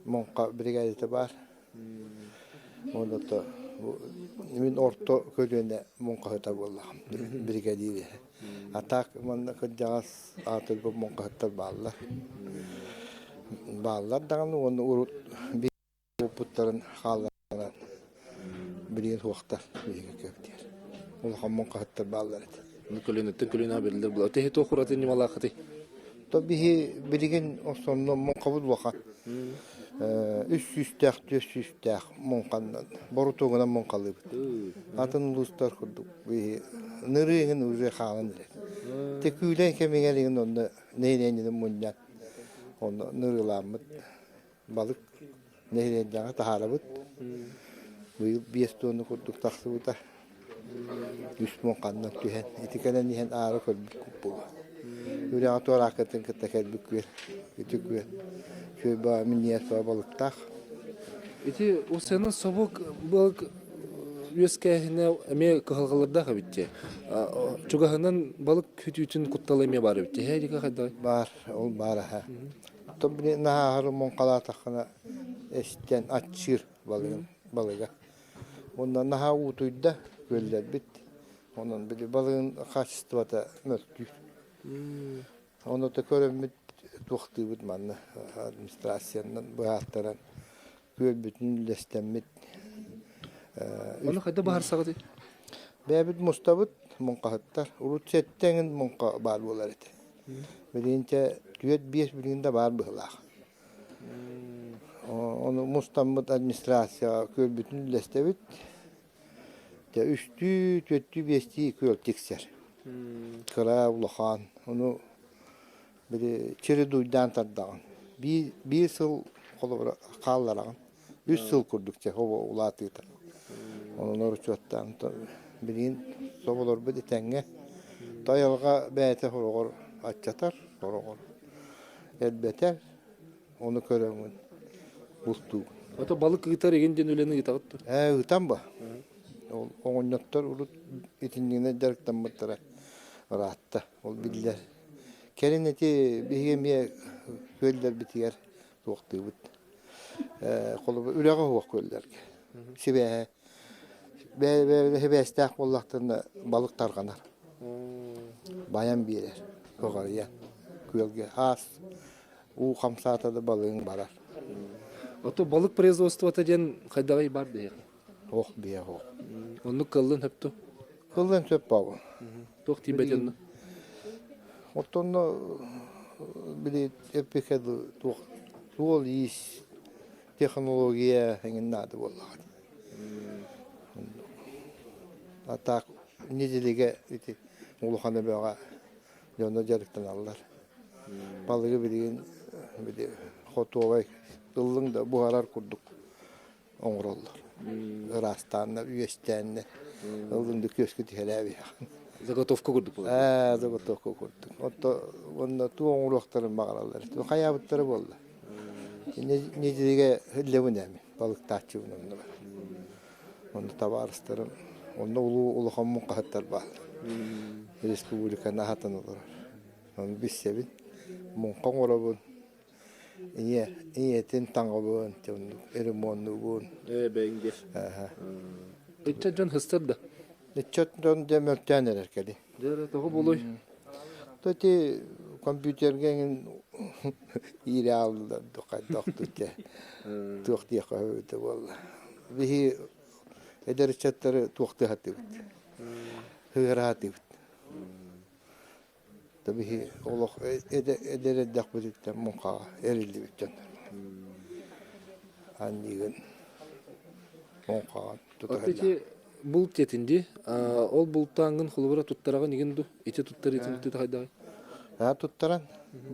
муҥха биригээдэтэ баар. Оното мин орто көлүөнэ муҥхаһыта буоллаҕым биригэдиир. А так манна кырдьаҕас аатырбыт муҥхаһыттар бааллар. Бааллар даҕаны уонна урут буолбуттарын хаалларан билигин суохтар биһиги көптүөр. Улахан муҥхаһыттар бааллар этэ. Көлүөнэттэн көлүөнэҕэ бэриллэр буолар. Теһи туох ураты ньымалааххытый? То биһи билигин осонно муҥхабыт улахан. Үс сүүстээх, түөрт сүүстээх муҥханнан, борутуогунан муҥхалыыбыт. Атын улуустар курдук биһи нырыыгын уже хаалан эрэр. Текүүлэн кэмигэр игин онно нэһилиэнньэни мунньан онно нырыылааммыт балык нэһилиэнньэҕэ таһаарабыт. Быйыл 5 тонна курдук тахсыбыта. Үс муҥханнан түһэн, ити кэлэн иһэн аара көрбүт буолуо. Үрэҕи туорааккытын кытта кэлбит күөл, ити күөл. Күөл баа минньиэс баа балыктаах. Ити усена собук балык үөскээһинэ эмиэ кыһалҕалардаах эбит дии. Чугаһынан балык хүтүүтүн куттала эмиэ баар эбит дии. Һээ, хайдах? Баар, ол баар аһа. Оттон били наһааһары муҥхалаатаххына эстэн аччыыр балыгын балыга. Уонна наһаа уутуйда күөллэрбит. Онон били балыгын хаачыстыбата мөлтүүр. Ону да көрөммүт туохтуубут манна администрациянан быһааттаран күөлбүтүн үллэстэммит. Ону хайда баһарсаҕытый? Бэйэбит мустабыт муҥхаһыттар. Урут сэттэ муҥха баар буолар этэ. Билигин чэ түөрт-биэс билигин да баар быһыылаах. Ону мустаммыт администрацияҕа күөлбүтүн үллэстэбит. Дьэ үстүү, түөртүү, биэстии күөл тиксэр. Кыра, улахан. Ону били чередуйдаан тардаҕын. Биир, биир сыл холобура хааллараҕын. Үс сыл курдук чэ улаатыыта. Онон оручуоттаан билигин соболорбут этэҥҥэ тайалга бэйэтэ сороҕор аччатар, сороҕор элбэтэр. Ону көрөҥүн бултуугун. Ото балык ыытар игин диэн үлэни ыытаҕыт дуо? Ээ, ыытан ба. Ол оҕонньоттор урут итиннигинэ дьарыктаммыттара ыраатта. Ол биллэр. Кэлин ити биһиги эмиэ күөллэрбитигэр туохтуубут. Холобур, үрэҕи уһуох күөллэргэ. Сибээһэ. Бэйэ-бэйэ сибээстээх буоллахтарына балык тарҕанар. Байан биэрэр, көҕөрүйэн. Күөлгэ аас уу хамсаата да балыгыҥ барар. Ото балык производствота диэн хайдаҕый бар биһиэхэ? Ох, биһиэхэ ох. Оннук кыллын сөптө? Кыллын сөп баҕа. Туох тиийбэт онно? Оттонно били эппикэ туох суол-иис технология эҥин наада буоллаҕа. А так неделеге ити улахан эбэҕэ дьоно дьарыктаналлар. Балыгы билигин били хотуобай ыллыҥ да буһарар курдук оҥороллор. Ыраастааннар, үөстээннэр ыллыҥ да күөскэ түһэрээбиһэҕин. Заготовка курдук буолар. Ээ, заготовка курдук. Отто уонна туох оҥоруохтарын баҕараллар. Хайаабыттара буолла. Неделеге иллэбин эми балыктааччыбын онно бар. Онно табаарыстарым, онно улуу улахан муҥхаһыттар бааллар. Республиканы аһатан олорор. Ону билсэбин, муҥха оҥоробун, ийэ, ийэтин таҥабын, ремоннуубун. Ээ, бэйиҥ Ыччат дьон хыстар да? Ыччат дьон дьэ мөлтөөн эрэр кэлин. Дьэ, тоҕо буолуой? То ити компьютерга эҥин иирэ ааллылар хайдах дьэ туох диэххэ сөбүтэ буолла. Биһи эдэр ыччаттары туохтыы сатыыбыт, ыыра сатыыбыт. То биһи олох эдэр эрдэхпититтэн муҥхаҕа эриллибит дьоннор. Анньыгын муҥхаҕа тута Ити булт диэтин дии. Ол бултааҥҥын холобура туттараҕын игин ду? Ити туттар итин тута хайдаҕый? Аа туттаран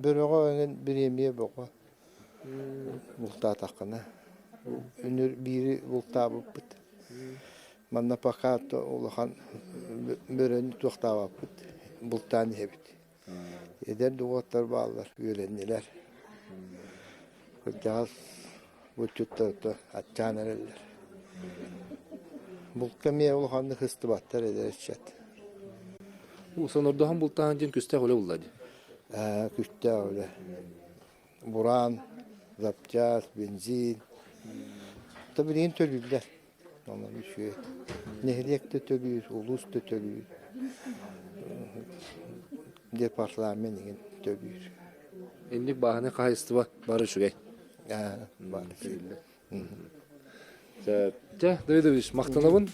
бөрөҕө эҥин бириэмийэ бөҕө бултаатаххына. Үнүр биири бултаабыппыт. Манна пока улахан бөрөнү туохтаабаппыт, бултаан иһэбит. Эдэр да уолаттар бааллар, үөрэннилэр. Кырдьаҕас булчуттар аччаан эрэллэр. Булка эмиэ улаханнык сыстыбаттар эдэр ыччат. Сонордоһон бултаан диэн күстээх үлэ булла дии. Ээ, күстээх үлэ. Бураан, запчаас, бензин. То билигин төлүүллэр. Онон үчүгэй. Нэһилиэк да төлүүр, улуус да төлүүр. Департамент игин төлүүр. Инник бааһынай хаһайыстыба бары үчүгэй. Бары үчүгэй. Дьэ, Давидович, махтанабын.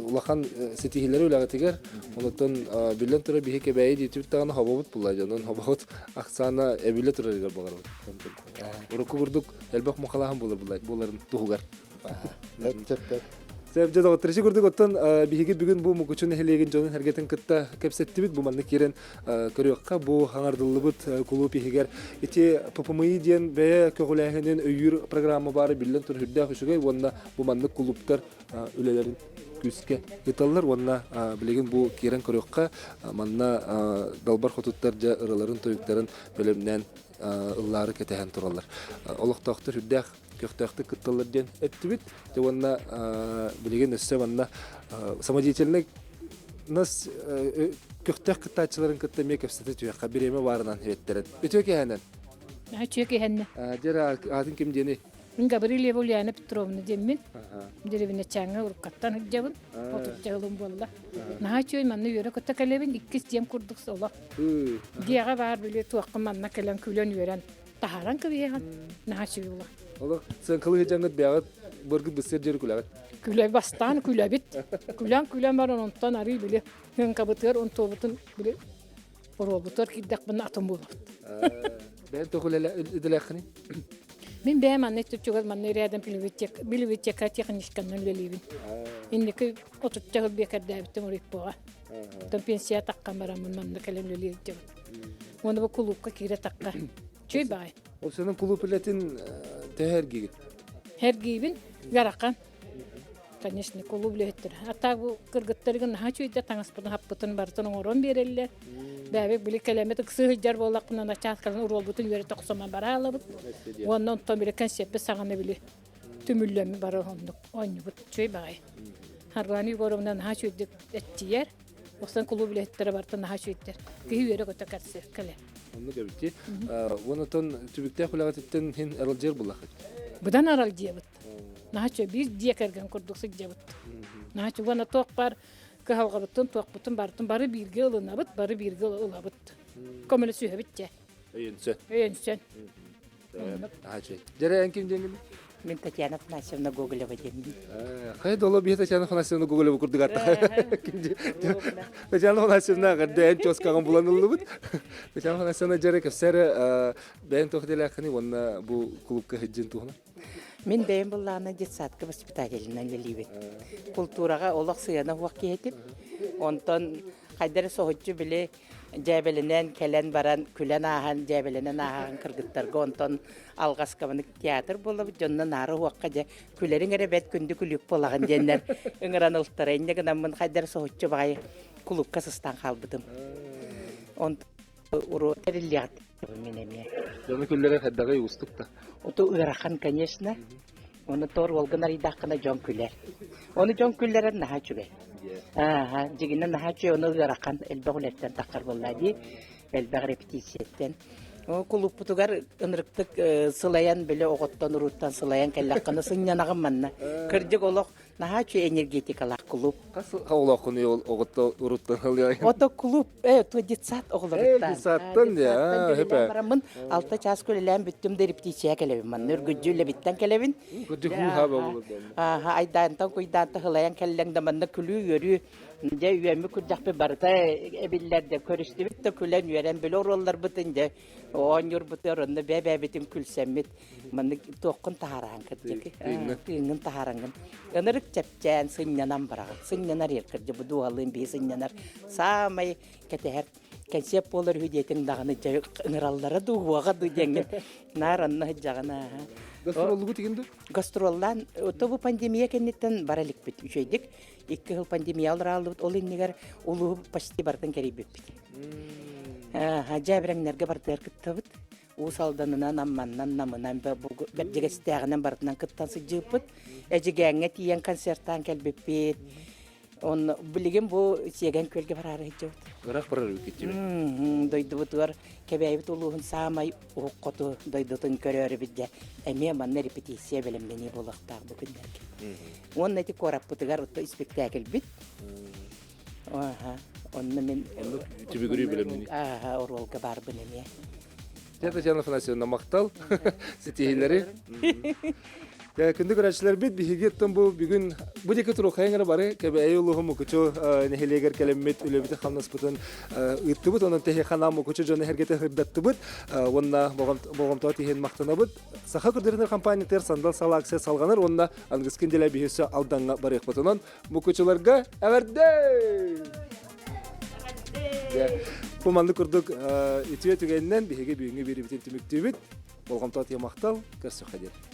Улахан ситиһиилэри үлэҕитигэр. Онтон биллэн турар биһи кэбээйи диэтибит даҕаны хобобут була дьонун хобобут ахсаана эбиллэ турарыгар баҕарабыт. Урукку курдук элбэх мухалааһын буоларын туһугар. Сөп дьэ доҕоттор, ити курдук оттон биһиги бүгүн бу Мукучу нэһилиэгин дьонун сэргэтин кытта кэпсэттибит. Бу манна киирэн көрүөххэ бу хаҥардыллыбыт кулууп иһигэр ити ППМИ диэн бэйэ көҕүлээһинин өйүүр программа баара биллэн турар үрдээх үчүгэй уонна бу маннык кулууптар үлэлэрин күүскэ ыыталлар уонна билигин бу киирэн көрүөххэ манна далбар хотуттар дьэ ыраларын тойуктарын бэлэмнээн ыллаары кэтэһэн тураллар. Олохтоохтор үрдээх көхтөөхтүк кытталлар диэн эттибит. Дьэ уонна билигин өссө манна самодеятельнай нас көхтөөх кыттааччыларын кытта эмиэ кэпсэтэ түһүөххэ бириэмэ баарынан эбэттэрин. Үтүө киэһэнэн. Үтүө киэһэннэ. Дьэ аатын ким диэний? Мин Гаврильева Ульяна Петровна диэммин. Деревинэчээҥҥэ уруккаттан сылдьабын. Отучча сылым буолла. Наһаа үчүгэй манна үөрэ көтө кэлэбин. Иккис дьиэм курдук соло. Дьиэҕэ баар били туохха манна кэлэн күлэн үөрэн таһааран кэбиһэҕин наһаа үчүгэй буолар. Олох сыаҥкалыы сылдьаҥҥыт бэйэҕит быргыт быстыар диэри күлэҕит. Күлэ бастаан күлэбит. Күлэн-күлэн баран онтон арыы били һыҥкабытыгар онтуобутун били оруолбутугар киирдэхпинэ атын буолабыт. Бэйэн туох үлэлээххиний? Мин бэйэм манна түчүгэр манна рядом библиотека техничканан үлэлиибин. Инники отучча сыл биэкэрдээбиттим Уриппоҕа. Оттон пенсия таххан бараммын манна кэлэн үлэлиир дьабыт. Уонна бу кулуупка киирэ тахха. Чүй баҕай. Ол сенен кулууп үлэтин төһө эргигит? Эргиибин ыарахан. Конечно, кулууп үлэһиттэрэ. А так бу кыргыттарыгы наһаа үчүгэйдик таҥаспытын хаппытын барытын оҥорон биэрэллэр. Бэйэбит били кэлэммит ыксыы сылдьар буоллахпына начаас кэлэн уруолбутун үөрэтэ охсомон бараалабыт. Уонна онтон били концеппит саҕана били түмүллэммит бары оннук оонньуубут үчүгэй баҕайы. Харбааны Егоровна наһаа үчүгэйдик эттийэр. Охсон кулууп үлэһиттэрэ барыта наһаа үчүгэйдэр. Киһи үөрэ-көтө кэрсиэр кэлэр. Оннук эбит. Уонна түбүктээх үлэҕититтэн иһин аралдьыйар буллаххыт. Быдан аралдьыйабыт. Наһаа үчүгэй биир дьиэ кэргэн курдук сылдьабыт. Наһаа үчүгэй уонна туох баар кыһалҕабытын, туохпутун барытын бары бииргэ ылынабыт, бары бииргэ ылабыт. Көмөлөсүһэбит дьэ. Өйөнсөн. Өйөнсөн. Дьэрэ эн ким диэҥҥин? Мин Татьяна Афанасьевна Гоголева диэммин. Хайа доло бие Татьяна Афанасьевна Гоголева курдук Татьяна Афанасьевна эҕэрдэ эн чуоскаҕын булан ыллыбыт. Татьяна Афанасьевна дьэрэ кэпсээр бэйэн туох идэлээххиний уонна бу клубка сылдьын туһунан? Мин бэйэм былаана детсадка воспитателинэн үлэлиибин. Култуураҕа олох сыана суох киһитим. Онтон хайдары соһуччу били дьээбэлэнэн кэлэн баран күлэн ааһан дьээбэлэнэн ааһан кыргыттарга онтон алҕаскабаны театр буолабыт дьонно наара уохха дьэ күлэриҥ эрэ бэт күндү күлүүк буолаҕын диэннэр ыҥыран ылтара инньэ гынаммын хайдары соһуччу баҕайы кулуупка сыстан хаалбытым онтон уру тэриллиэҕит мин эмиэ дьону күллэрэ хайдаҕый уустук да Ото ыарахан конечно Ону тор уолгун арыйдаххына дьон күлэр. Ону дьон күллэрэр наһаа үчүгэй. Ааха, дьигинэ наһаа үчүгэй, ону ыарахан элбэх үлэттэн таххар буолла дии. Элбэх репетицияттан. Ол кулууппутугар ынырыктык сылайан, били оҕоттон уруттан сылайан кэллэххинэ сынньанаҕын манна. Кырдьык олох Наһаа үчүгэй энергетикалаах клуб. Хас оҕолооххун оҕотто уруттан ылыайын? Ото клуб, э, то детсад оҕолоруттан. Э, детсадтан дьэ, хөпө. Бараммын алта чаас үлэлээн бүттүм да репетиция кэлэбин. Манна үргүддьү үлэбиттэн кэлэбин. Үргүддьү хуу-хаа боллор. Аха, айдаантан куйдаанта хылайан кэллэҥ да манна күлүү үөрүү дьэ үөммүт күрдэхпит барыта эбиллэр да көрүстүбүт да күлэн үөрэн били оруолларбытын дьэ оонньуурбутугар онно бэйэ-бэйэбитин күлсэммит маннык туоххун таһаараһан кырдьык тыыҥҥын таһаараҥҥын ынырык чэпчээн сынньанан бараҕын сынньанар ер кырдьык бу дууһалыын биһи сынньанар саамай кэтэһэр кэнсиэп буолар үһү диэтиҥ даҕаны дьэ ыҥыраллара дуу уоҕа дуу диэҥҥин наар онно сылдьаҕын ааһа Гастроллугут игин дуу? Гастроллаан, то бу пандемия кэнниттэн бара иликпит үчүгэйдик. Икки сыл пандемия олорааллыбыт, ол иннигэр улууһу почти барытын кэрийбиппит. Дьээбирэҥнэргэ барытыгар кыттабыт. Уус Алданынан, Амманнан, Намынан, Бэрдьигэстээҕинэн барытынан кыттан сылдьыыппыт. Эдьигээҥҥэ тиийэн концертаан кэлбиппит. Онно билигин бу Сиэгэн күөлгэ бараары сылдьабыт. Ыраах барар эбиккит Дойдубутугар Кэбээйбит улууһун саамай уһук хоту дойдутун көрөөрүбүт дьэ эмиэ манна репетиция бэлэмнэнии буолуохтаах бу күннэргэ. Уонна ити куораппытыгар испиктээкилбит. Онно мин түбүгүрүү бэлэмнэнии. Ааха, оруолга баарбын эмиэ. Татьяна Афанасьевна, махтал. Ситиһиилэри. Күндү көрөөччүлэрбит, биһиги оттон бу бүгүн бу диэки турухайын эрэ бары Кэбээйи улууһун Мукучу нэһилиэгэр кэлэммит үлэбитин хамнаспытын ыыттыбыт, онон тэһиэхэ Мукучу дьону эргэтэ сырдаттыбыт уонна болҕомтоҕо тиһин махтанабыт. Саха көрдөрүнэр компаниятыгар сандал сал акция салҕанар уонна аныгыскын дэлэ биһиэсэ Алдаҥҥа барыахпыт. Онон Мукучуларга эҕэрдэ! Бу маннык курдук үтүө түгэнинэн биһиги бүгүҥҥү биэриибитин түмүктүүбүт. Болҕомтоҕо тиийэ махтал, көрсүөххэ диэри.